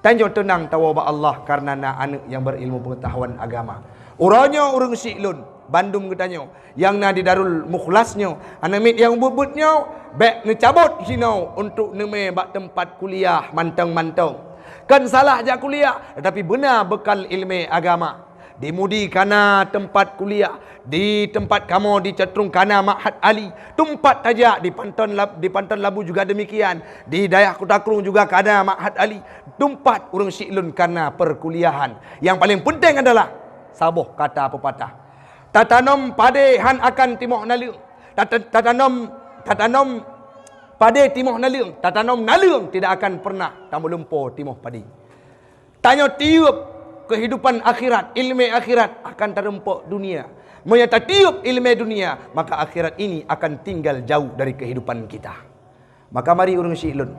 Tanyoe teunang tawoe bak Allah kareuna na aneuk nyang beurilmu peungeutahuan agama. Uroe nyoe ureueng syiek lôn, bandum geutanyoe nyang na di Darul Mukhlas nyoe, aneuk miet nyang buet-buet nyoe, bèk neucabot jinoe untuk neumè bak teumpat kuliah mantong-mantong. Kon salah jak kuliah, tetapi beuna beukal ileumèe agama. Di Mudi kana teumpat kuliah, di teumpat kamoe di Catrung kana Ma'had Ali. Teumpat tajak di Panton Lab-, di Panton Labu juga demikian. Di dayah Kuta Krueng juga kana Ma'had Ali. Teumpat ureueng syiek lôn kana perkuliahan. Nyang paleng peunteng adalah saboh kata peupatah, "Tatanom padé han akan timoh naleueng. Tata-, tatanom, tatanom padé timoh naleueng, tatanom naleueng tidak akan pernah tameulumpo timoh padé." Tanyoe tiyeub keuhidupan akhirat, ileumèe akhirat akan tareumpok dunia. Meunyoe tatiyeub ileumèe dunia, maka akhirat ini akan tinggal jauh dari kehidupan kita. Maka mari ureueng syiek lôn,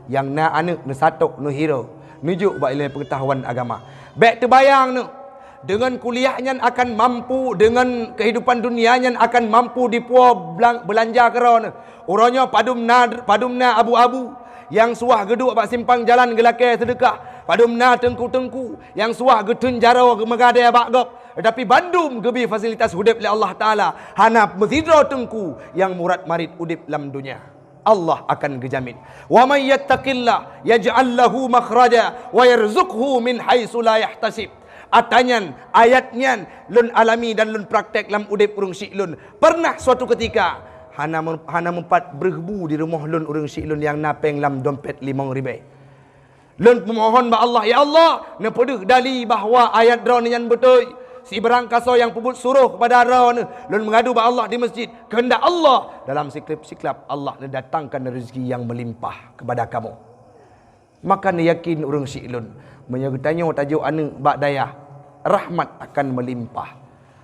nyang na aneuk neusatok, neuhiro, neujok bak ileumèe peungeutahuan agama. Bèk teubayang neuh, deungon kuliah nyan akan mampu, deungon keuhidupan dunia nyan akan mampu dipuwoe blang-, beulanja keudroe neuh. Uroe nyoe padum na, padum na abu-abu nyang suwah geuduek bak simpang jalan geulakèe seudeukah, padum na teungku-teungku nyang suwah geutheun jaroe geumeugadèe bak gob, teutapi bandum geubri fasilitas udeb lé Allah Taala. Hana meusidroe teungku nyang murat marit udeb lam dunia. Allah akan geujamin. "Wa may yattaqillah yaj'al lahu makhraja wa yarzuqhu min haitsu la yahtasib." Ata nyan, ayat nyan lôn alami dan lôn praktek lam udeb ureueng syiek lôn. Pernah suatu ketika, hana meu-, hana meupat breueh bu di rumoh lôn ureueng syiek lôn nyang na pèng lam dompet limong ribèe. Lôn peumohon bak Allah, "Ya Allah, neupeudeuh dali bahwa ayat droeneuh nyan beutôi. Sibarang kasoe nyang peubuet suroh keupada droeneuh, lôn meungadu bak Allah di meuseujid, keuheundak Allah dalam siklab-siklab Allah neudatangkan rezeki nyang meulimpah keupada kamoe." Maka neuyakin ureueng syiek lôn, meunyoe geutanyoe tajok aneuk bak dayah, rahmat akan meulimpah.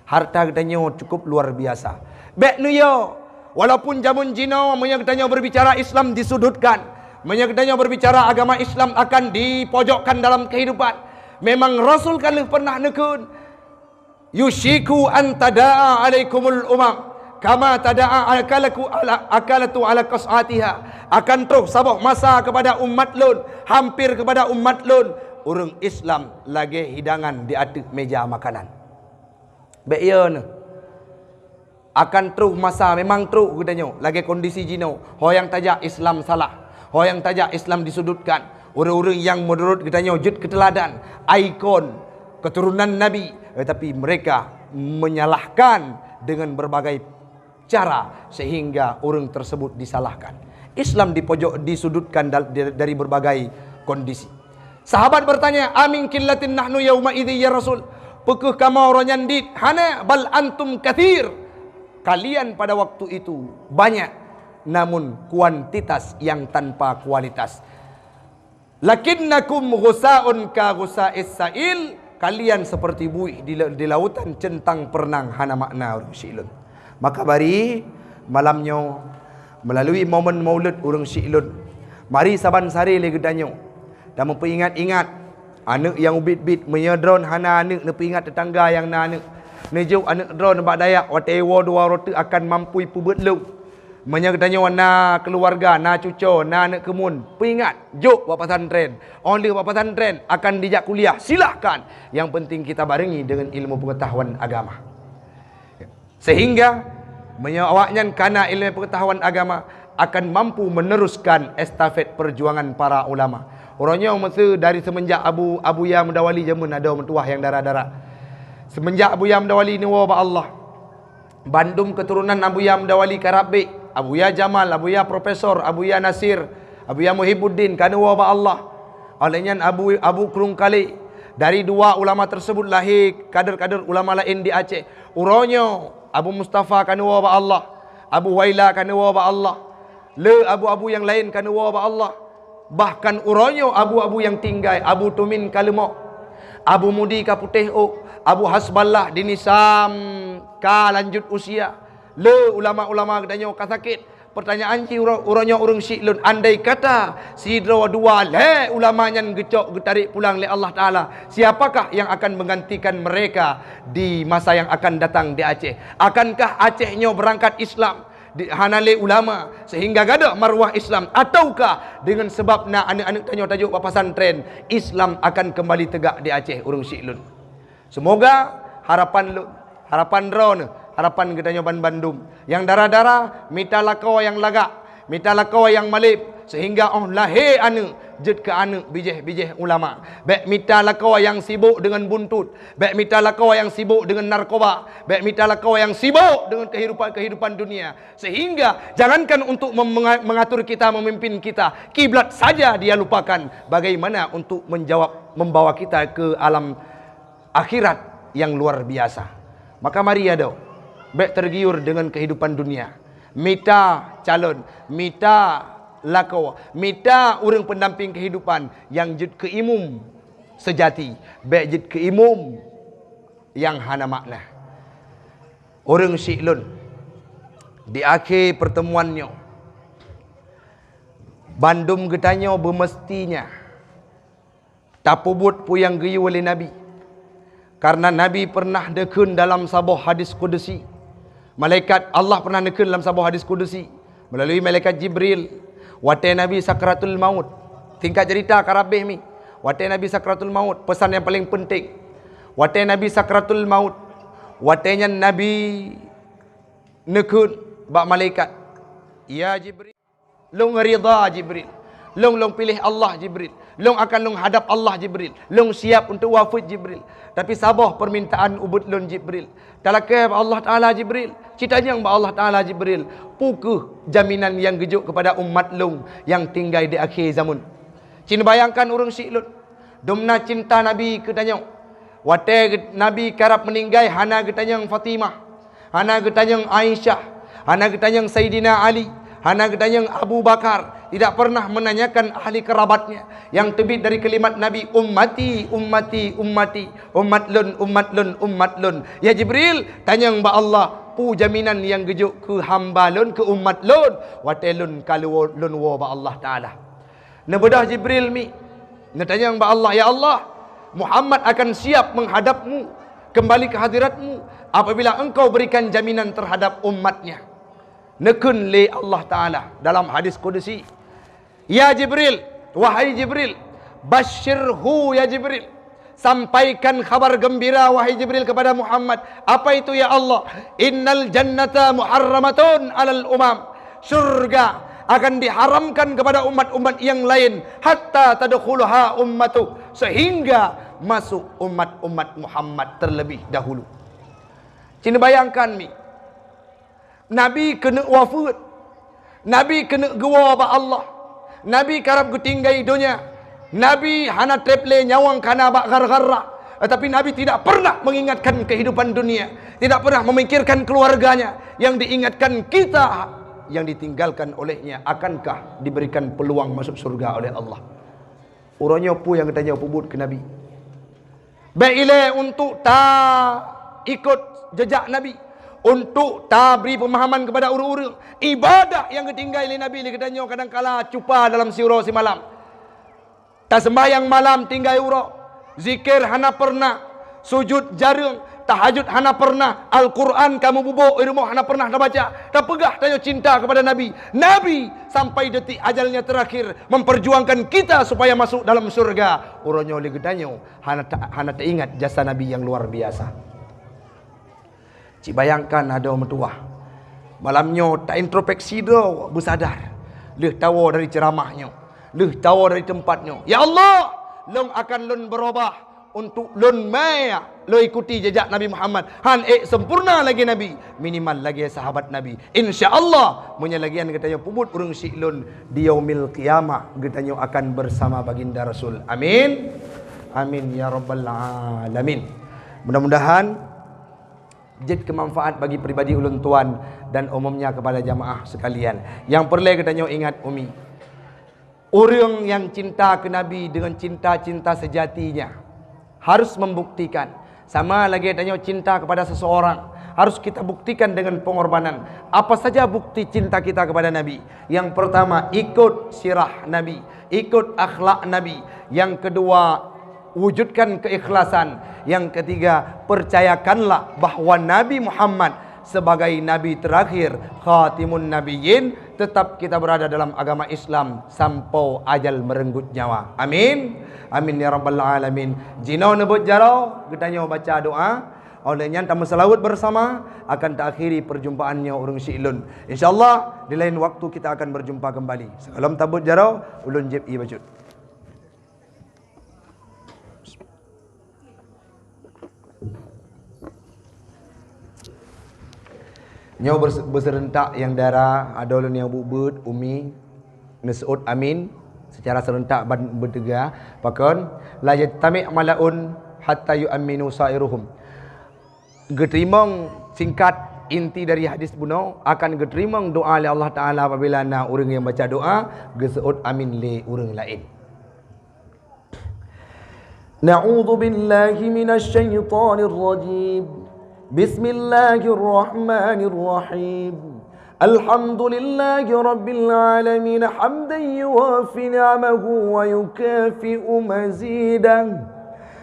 Harta geutanyoe cukup luar biasa. Bèk neuyo, walaupun jameun jinoe meunyoe geutanyoe berbicara Islam disudutkan, meunyoe geutanyoe berbicara agama Islam akan dipojokkan dalam kehidupan. Memang Rasul ka lheueh pernah neukheun, "Yushiku an tada'a alaikumul umam kama tada'a akalaku ala, akalatu ala qas'atiha." Akan troh saboh masa keupada umat lôn, hampir keupada umat lôn, ureueng Islam lagèe hidangan di ateueh meja makanan. Bèk yo neuh. Akan troh masa, memang troh geutanyoe lagèe kondisi jinoe. Ho nyang tajak Islam salah, ho nyang tajak Islam disudutkan. Ureueng-ureueng nyang meunurot geutanyoe jeuet keu teuladan, ikon, keuturonan Nabi, tetapi mereka menyalahkan dengan berbagai cara sehingga ureueng tersebut disalahkan. Islam dipojok, disudutkan dal-, dari, dari berbagai kondisi. Sahabat bertanya, "Amin qillatin nahnu yauma idzin ya Rasul?" Peu kheueh kamoe uroe nyan dit? Hana, "Bal antum katsir." Kalian pada waktu itu banyak, namun kuantitas yang tanpa kualitas. "Lakinnakum ghusaun ka ghusais sail." Kalian seperti buih di la-, di lautan centang perenang, hana makna ureueng syiek lôn. Maka bari malam nyoe melalui momen Maulud ureueng syiek lôn, mari saban sare lé geutanyoe tameupeuingat-ingat aneuk nyang ubit-ubit. Meunyoe droen hana aneuk, neupeuingat teutangga nyang na aneuk. Neujok aneuk droen bak dayah, watèe woe dua uroe teuk akan mampu ipeubeuet lôn. Meunyoe geutanyoe na keuluwarga, na cucoe, na aneuk keumun, peuingat, jok bak pesantren. Óh lheueh bak pesantren akan dijak kuliah, silahkan. Yang penting kita barengi dengan ilmu pengetahuan agama. Sehingga Meunyoe awaknyan kana ilmu pengetahuan agama, akan mampu meneruskan estafet perjuangan para ulama. Uroe nyoe meuseu dari semenjak Abu, Abuya Mudawali jameun adoe meutuwah nyang dara-dara. Semenjak Abuya Mudawali neuwoe bak Allah, bandum keuturonan Abuya Mudawali karab bék, Abuya Jamal, Abuya Profesor, Abuya Nasir, Abuya Muhibuddin ka neuwoe bak Allah. Óh lheueh nyan Abu, Abu Krung Kalé. Dari dua ulama tersebut lahé kader-kader ulama laén di Aceh. Uroe nyoe Abu Mustafa ka neuwoe bak Allah, Abu Huwaila ka neuwoe bak Allah, le abu-abu nyang laén ka neuwoe bak Allah. Bahkan uroe nyoe abu-abu nyang tinggai, Abu Tumin ka leumok, Abu Mudi ka putéh ôk, Abu Hasballah di Nisam ka lanjut usia, le ulama-ulama geutanyoe ka sakét. Pertanyaan jih uroe, uroe nyoe ureuëng syiek lôn, andai kata sidroe dua lhée ulama nyan geucok geutarek pulang lé Allah Taala, siapakah yang akan menggantikan mereka di masa yang akan datang di Aceh? Akankah Aceh nyoe beurangkat Islam di, hana lé ulama sehingga gadôh marwah Islam, ataukah dengan sebab na aneuëk-aneuëk tanyoe tajok bak pesantren, Islam akan kembali tegak di Aceh, ureuëng syiek lôn? Seumoga harapan lôn, harapan droeneuh, harapan geutanyoe banbandum nyang dara-dara mita lakoe nyang lagak, mita lakoe nyang maleb, sehingga óh lahé aneuëk jeuet keu aneuëk bijéh-bijéh ulama. Bék mita lakoe nyang sibok deungon buntut, bék mita lakoe nyang sibok deungon narkoba, bék mita lakoe nyang sibok deungon kehidupan-kehidupan dunia, sehingga jangankan untuk mem-, menga-, mengatur kita, memimpin kita, kiblat saja dia lupakan bagaimana untuk menjawab, membawa kita ke alam akhirat yang luar biasa. Maka mari adoe, bék tergiur dengan kehidupan dunia. Mita calon, mita lakoe, mita ureuëng pendamping kehidupan nyang jeuet keu imum sejati, bék jeuet keu imum nyang hana makna. Ureuëng syiek lôn, di akhé pertemuan nyoe, bandum geutanyoe beumestinya tapeubuet peue nyang geuyue lé Nabi. Karena Nabi pernah neukheun dalam saboh hadis kudusi. Malaikat Allah pernah neukheun dalam saboh hadis kudusi melalui malaikat Jibril. Watée Nabi sakratul maut, singkat cerita karab béh mi. Watée Nabi sakratul maut, pesan nyang paling penting. Watée Nabi sakratul maut, watée nyan Nabi neukheun bak malaikat, "Ya Jibril, lôn ridha Jibril. Lôn, lôn piléh Allah Jibril. Lôn akan lôn hadab Allah Jibril. Lôn siap untuk wafeuet Jibril. Tapi saboh permintaan ubit lôn Jibril. Talakée bak Allah Taala Jibril. Citanyong bak Allah Taala Jibril. Peu kheueh jaminan nyang geujok keupada umat lôn nyang tinggai di akhé zaman?" Cit neubayangkan ureuëng syiek lôn. Dumna cinta Nabi keu tanyoe. Watée geu-, Nabi karab meuninggai hana geutanyong Fatimah, hana geutanyong Aisyah, hana geutanyong Saidina Ali, hana geutanyong Abu Bakar, tidak pernah menanyakan ahli kerabatnya. Yang teubiet dari kalimat Nabi, "Ummati, ummati, ummati, umat lôn, umat lôn, umat lôn." Ya Jibril, tanyong bak Allah, peu jaminan nyang geujok keu hamba lôn, keu umat lôn, watée lôn ka lôn woe bak Allah Taala. Neubeudôh Jibril mi, neutanyong bak Allah, "Ya Allah, Muhammad akan siap menghadap-Mu, kembali ke hadirat-Mu, apabila Engkau berikan jaminan terhadap umatnya." Neukheun lé Allah Taala dalam hadis kudusi, "Ya Jibril, wahai Jibril, basyirhu ya Jibril." Sampaikan khabar gembira, wahai Jibril, kepada Muhammad. Apa itu, ya Allah? "Innal jannata muharramatun alal umam." Syurga akan diharamkan kepada umat-umat yang lain, "hatta tadkhuluha ummatu," sehingga masuk umat-umat Muhammad terlebih dahulu. Cit neubayangkan mi. Nabi keuneuk wafeuet. Nabi keuneuk geuwoe bak Allah. Nabi karab geutinggai donya. Nabi hana treb lé nyawöng ka na bak gara-gara. Tetapi Nabi tidak pernah mengingatkan kehidupan dunia. Tidak pernah memikirkan keluarganya. Yang diingatkan kita yang ditinggalkan olehnya. Akankah diberikan peluang masuk surga oleh Allah? Uroe nyoe peue nyang geutanyoe peubuet keu Nabi? Bék ilée untuk ta ikot jejak Nabi, untuk tabri peumahaman kepada ureuëng-ureuëng. Ibadah nyang geutinggai lé Nabi lé geutanyoe kadang kala cupa dalam siuroe simalam. Taseumbahyang malam tinggai uroe, zikir hana pernah, sujud jareueng, tahajud hana pernah, Al-Quran ka mububoh i rumoh hana pernah tabaca. Tapeugah tanyoe cinta kepada Nabi. Nabi sampai detik ajalnya terakhir memperjuangkan kita supaya masuk dalam surga. Uroe nyoe lé geutanyoe hana ta-, hana teuingat jasa Nabi nyang luar biasa. Cit bayangkan adoe meutuwah. Malam nyoe ta-introspeksi droe beusadar. Lheueh tawoe dari ceuramah nyoe, lheueh tawoe dari teumpat nyoe, "Ya Allah, lôn akan lôn beurubah untuk lôn maya lôn ikuti jejak Nabi Muhammad. Han ék sempurna lagée Nabi, minimal lagée sahabat Nabi. Insya Allah, meunyoe lagée nyan geutanyoe peubuet ureuëng syiek lôn, di yaumil qiyamah geutanyoe akan bersama baginda Rasul." Amin. Amin ya rabbal alamin. Mudah-mudahan jeuet keu manfaat bagi pribadi ulôn tuan dan umumnya kepada jamaah sekalian. Nyang peureulée geutanyoe ingat, Umi, ureuëng nyang cinta keu Nabi dengan cinta-cinta sejatinya harus membuktikan. Sama lagée tanyoe cinta kepada seseorang, harus kita buktikan dengan pengorbanan. Apa saja bukti cinta kita kepada Nabi? Yang pertama, ikut sirah Nabi, ikut akhlak Nabi. Yang kedua, wujudkan keikhlasan. Yang ketiga, percayakanlah bahwa Nabi Muhammad sebagai Nabi terakhir, Khatimun Nabiyyin, tetap kita berada dalam agama Islam sampoe ajal meureuenggut nyawa. Amin. Amin ya rabbal alamin. Jinoe neubeuet jaroe, geutanyoe baca doa. Óh lheueh nyan tameuseulaweuet bersama, akan taakhiri perjumpaan nyoe ureuëng syiek lôn. Insya Allah, di lain waktu kita akan berjumpa kembali. Sigohlom tabeuet jaroe, ulôn jieb ié bacut. Nyoe beus-, beuserentak nyang dara, adoe lôn nyang buet-buet, Umi, neuseuôt amin, secara serentak ban beuteuga, pakon, "La yajtami' mala'un hatta yu'amminu sa'iruhum." Geuteurimong singkat inti dari hadis bunoe, akan geuteurimong doa lé Allah Taala apabila na ureuëng nyang baca doa, geuseuôt amin lé ureuëng laén. أعوذ بالله من الشيطان الرجيم. بسم الله الرحمن الرحيم. الحمد لله رب العالمين، حمدا يوافي نعمه ويكافئ مزيده.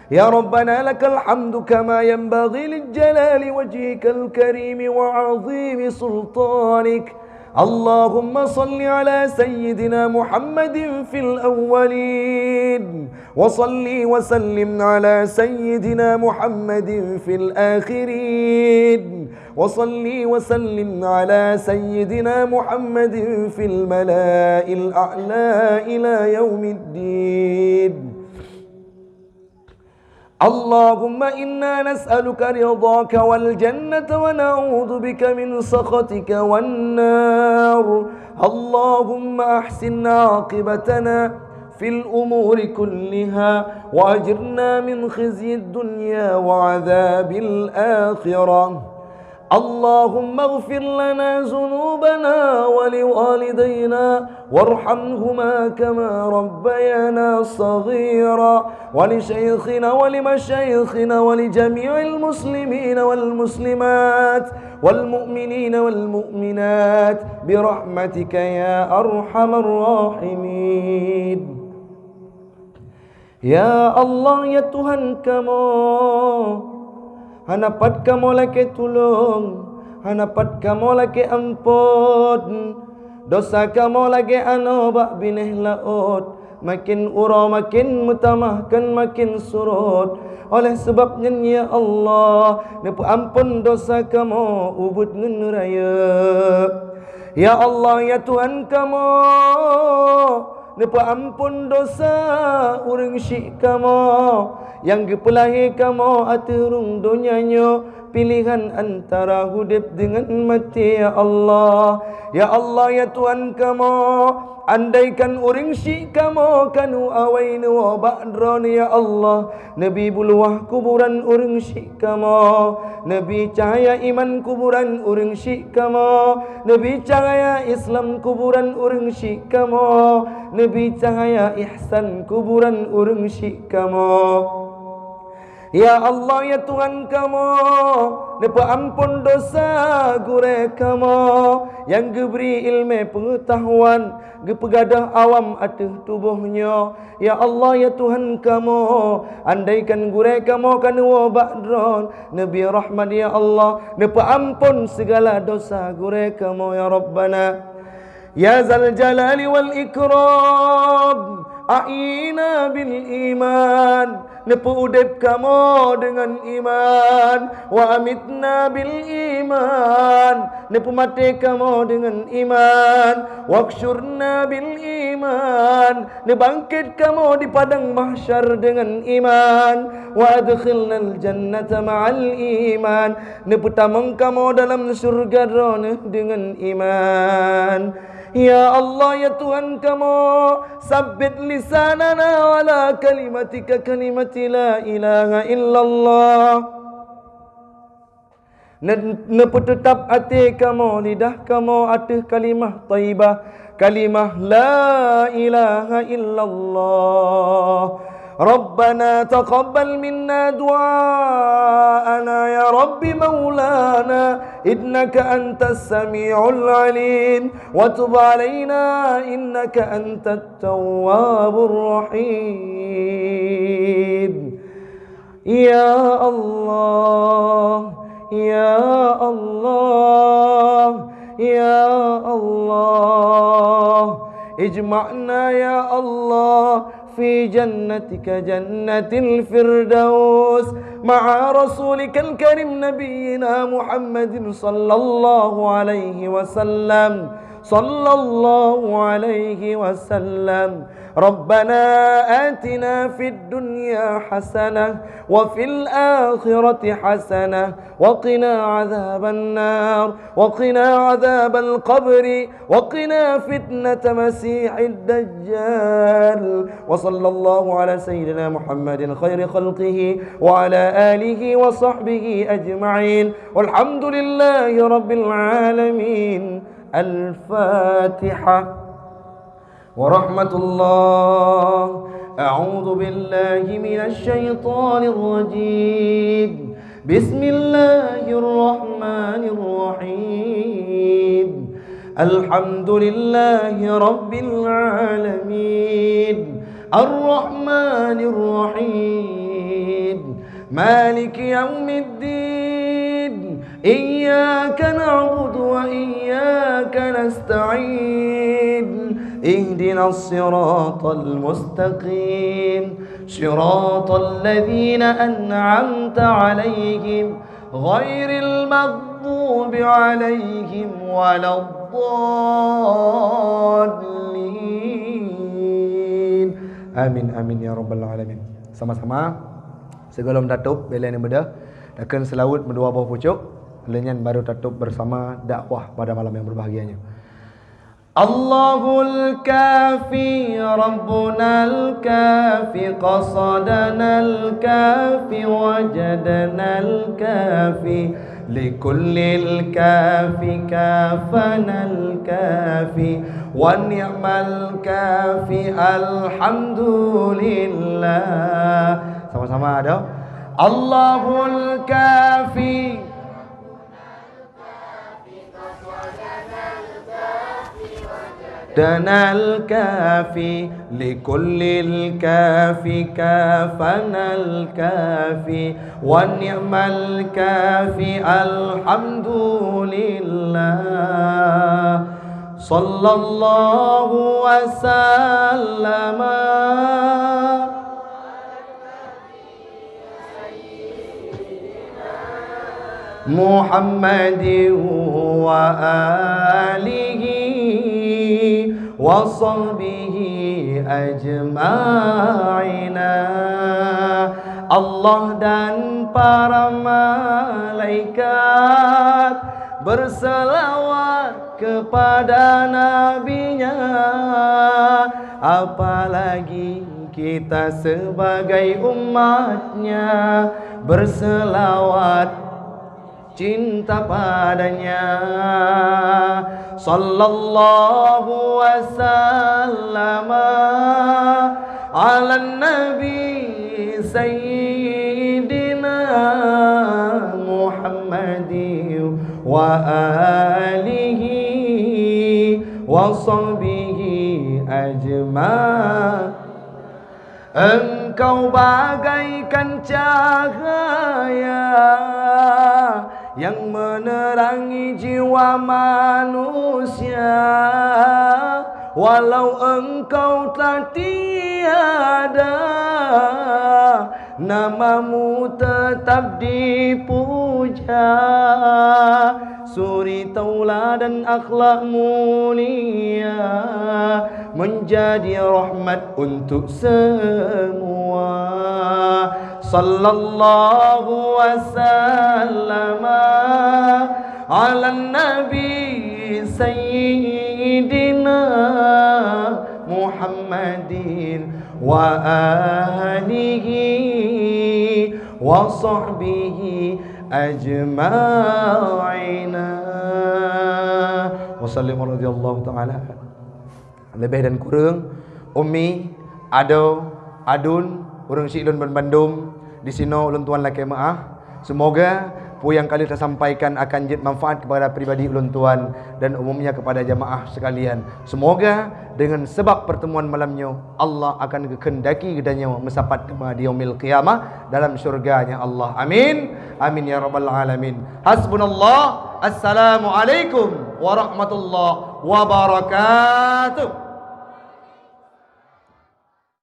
يا ربنا لك الحمد كما ينبغي لجلال وجهك الكريم وعظيم سلطانك. اللهم صل على سيدنا محمد في الأولين، وصل وسلم على سيدنا محمد في الآخرين، وصل وسلم على سيدنا محمد في الملأ الأعلى إلى يوم الدين. اللهم إنا نسألك رضاك والجنة ونعوذ بك من سخطك والنار. اللهم أحسن عاقبتنا في الأمور كلها وأجرنا من خزي الدنيا وعذاب الآخرة. اللهم اغفر لنا ذنوبنا ولوالدينا وارحمهما كما ربيانا صغيرا، ولشيخنا ولمشايخنا ولجميع المسلمين والمسلمات والمؤمنين والمؤمنات برحمتك يا أرحم الراحمين. Ya Allah, ya Tuhan kamoe, hana pat kamoe lakée tulông, hana pat kamoe lakée amphon. Desya kamoe lagée anoe bak binéh laôt, maken uroe maken meutamah, kon maken surot. Óh lheueh sabab nyan, ya Allah, neupeuamphon desya kamoe ubit ngon rayeuk. Ya Allah, ya Tuhan kamoe, neupeuamphon desya ureuëng syiek kamoe nyang geupeulahé kamoe ateueh rhueng donya nyoe, piléhan antara udeb deungon maté, ya Allah. Ya Allah, ya Tuhan kamoe, andaikan ureuëng syiek kamoe ka neuwoe awai neuwoe bak Droeneuh, ya Allah, Neubi beuluwah kuburan ureuëng syiek kamoe, neubi cahya iman kuburan ureuëng syiek kamoe, neubi cahya Islam kuburan ureuëng syiek kamoe, neubi cahya ihsan kuburan ureuëng syiek kamoe. Ya Allah, ya Tuhan kamoe, neupeuamphon desya gurée kamoe nyang geubri iéleumé peungeutahuan, geupeugadôh awam ateueh tuboh nyoe. Ya Allah, ya Tuhan kamoe, andaikan gurée kamoe ka neuwoe bak Droeneuh, neubi rahmat, ya Allah, neupeuamphon sigala desya gurée kamoe, ya Rabbana. Ya Zal Jalali wal Ikram, Ahyina bil iman, neupeuudeb kamoe deungon iman. Wa amitna bil iman, neupeumaté kamoe deungon iman. Wahsyurna bil iman, neubangkét kamoe di padang mahsyar deungon iman. Wa adkhilnal jannata ma'al iman, neupeutamong kamoe dalam syeuruga Droeneuh deungon iman. Ya Allah, ya Tuhan kamoe, sabbit lisanana ala kalimatika, kalimati la ilaha illallah. Ne-, neupeuteutab até kamoe, lidah kamoe ateueh kalimah thayyibah, kalimah la ilaha illallah. Rabbana taqabbal minna du'aana ya Rabbi maulana, innaka antas sami'ul alim, wa tub alaina, innaka antat tawwabur rahim. Ya Allah, ya Allah, ya Allah, ijma'na ya Allah fi jannatika jannatil firdaus ma'a rasulikal karim nabiyyina Muhammadin sallallahu alaihi wasallam, sallallahu alaihi wasallam. Rabbana atina fid dunya hasanah wa fil akhirati hasanah wa qina adzaban nar, wa qina adzabal qabri, wa qina fitnata masihid dajjal. Wa sallallahu ala sayyidina Muhammadin khairi khalqihi wa ala alihi wa sahbihi ajma'in. Walhamdulillahi rabbil alamin. Al-Fatihah. ورحمة الله. أعوذ بالله من الشيطان الرجيم. بسم الله الرحمن الرحيم. الحمد لله رب العالمين. الرحمن الرحيم. مالك يوم الدين. إياك نعبد وإياك نستعين. اهدنا الصراط المستقيم. صراط الذين أنعمت عليهم غير المغضوب عليهم ولا الضالين. آمين، آمين يا رب العالمين. Sama-sama. Sigohlom tatôb, bèk lé neubeudôh, takheun seulaweuet meudua boh pucôk, lheueh nyan barô tatôb bersama dakwah pada malam yang berbahagia nyoe. الله الكافي، ربنا الكافي، قصدنا الكافي، وجدنا الكافي، لكل الكافي كافانا الكافي، ونعم الكافي، الحمد لله. Sama-sama, adoh. الله الكافي، قصدنا الكافي، لكل الكافي كافانا الكافي، ونعم الكافي، الحمد لله. صلى الله وسلم محمد وآله وصحبه أجمعين. Allah dan para malaikat berselawat kepada Nabi-Nya, apalagi kita sebagai umat-Nya berselawat cinta pada-Nya. صلى الله وسلم على النبي سيدنا محمد وآله وصحبه أجمعين. Engkau bagaikan cahaya yang menerangi jiwa manusia, walau engkau telah tiada Tiada, namamu tetap dipuja. Suri tauladan akhlak mulia, menjadi rahmat untuk semua. Sallallahu wasallama ala nabi sayyidina Muhammadin wa alihi wa sahbihi ajma'ina. Wa sallim radhiyallahu ta'ala. Leubeh dan kureueng, Ummi, Ado, Adun, ureueng syiek lôn ban bandum, disinoe ulôn tuan lakée meu'ah. Semoga peue nyang ka lheueh tasampaikan akan jeuet manfaat kepada pribadi ulôn tuan dan umumnya kepada jamaah sekalian. Semoga dengan sebab pertemuan malam nyoe, Allah akan geukheundaki geutanyoe meusapat teuma di yaumil qiyamah dalam syurga-Nya Allah. Amin. Amin ya rabbal alamin. Hasbunallah. Assalamualaikum warahmatullahi wabarakatuh.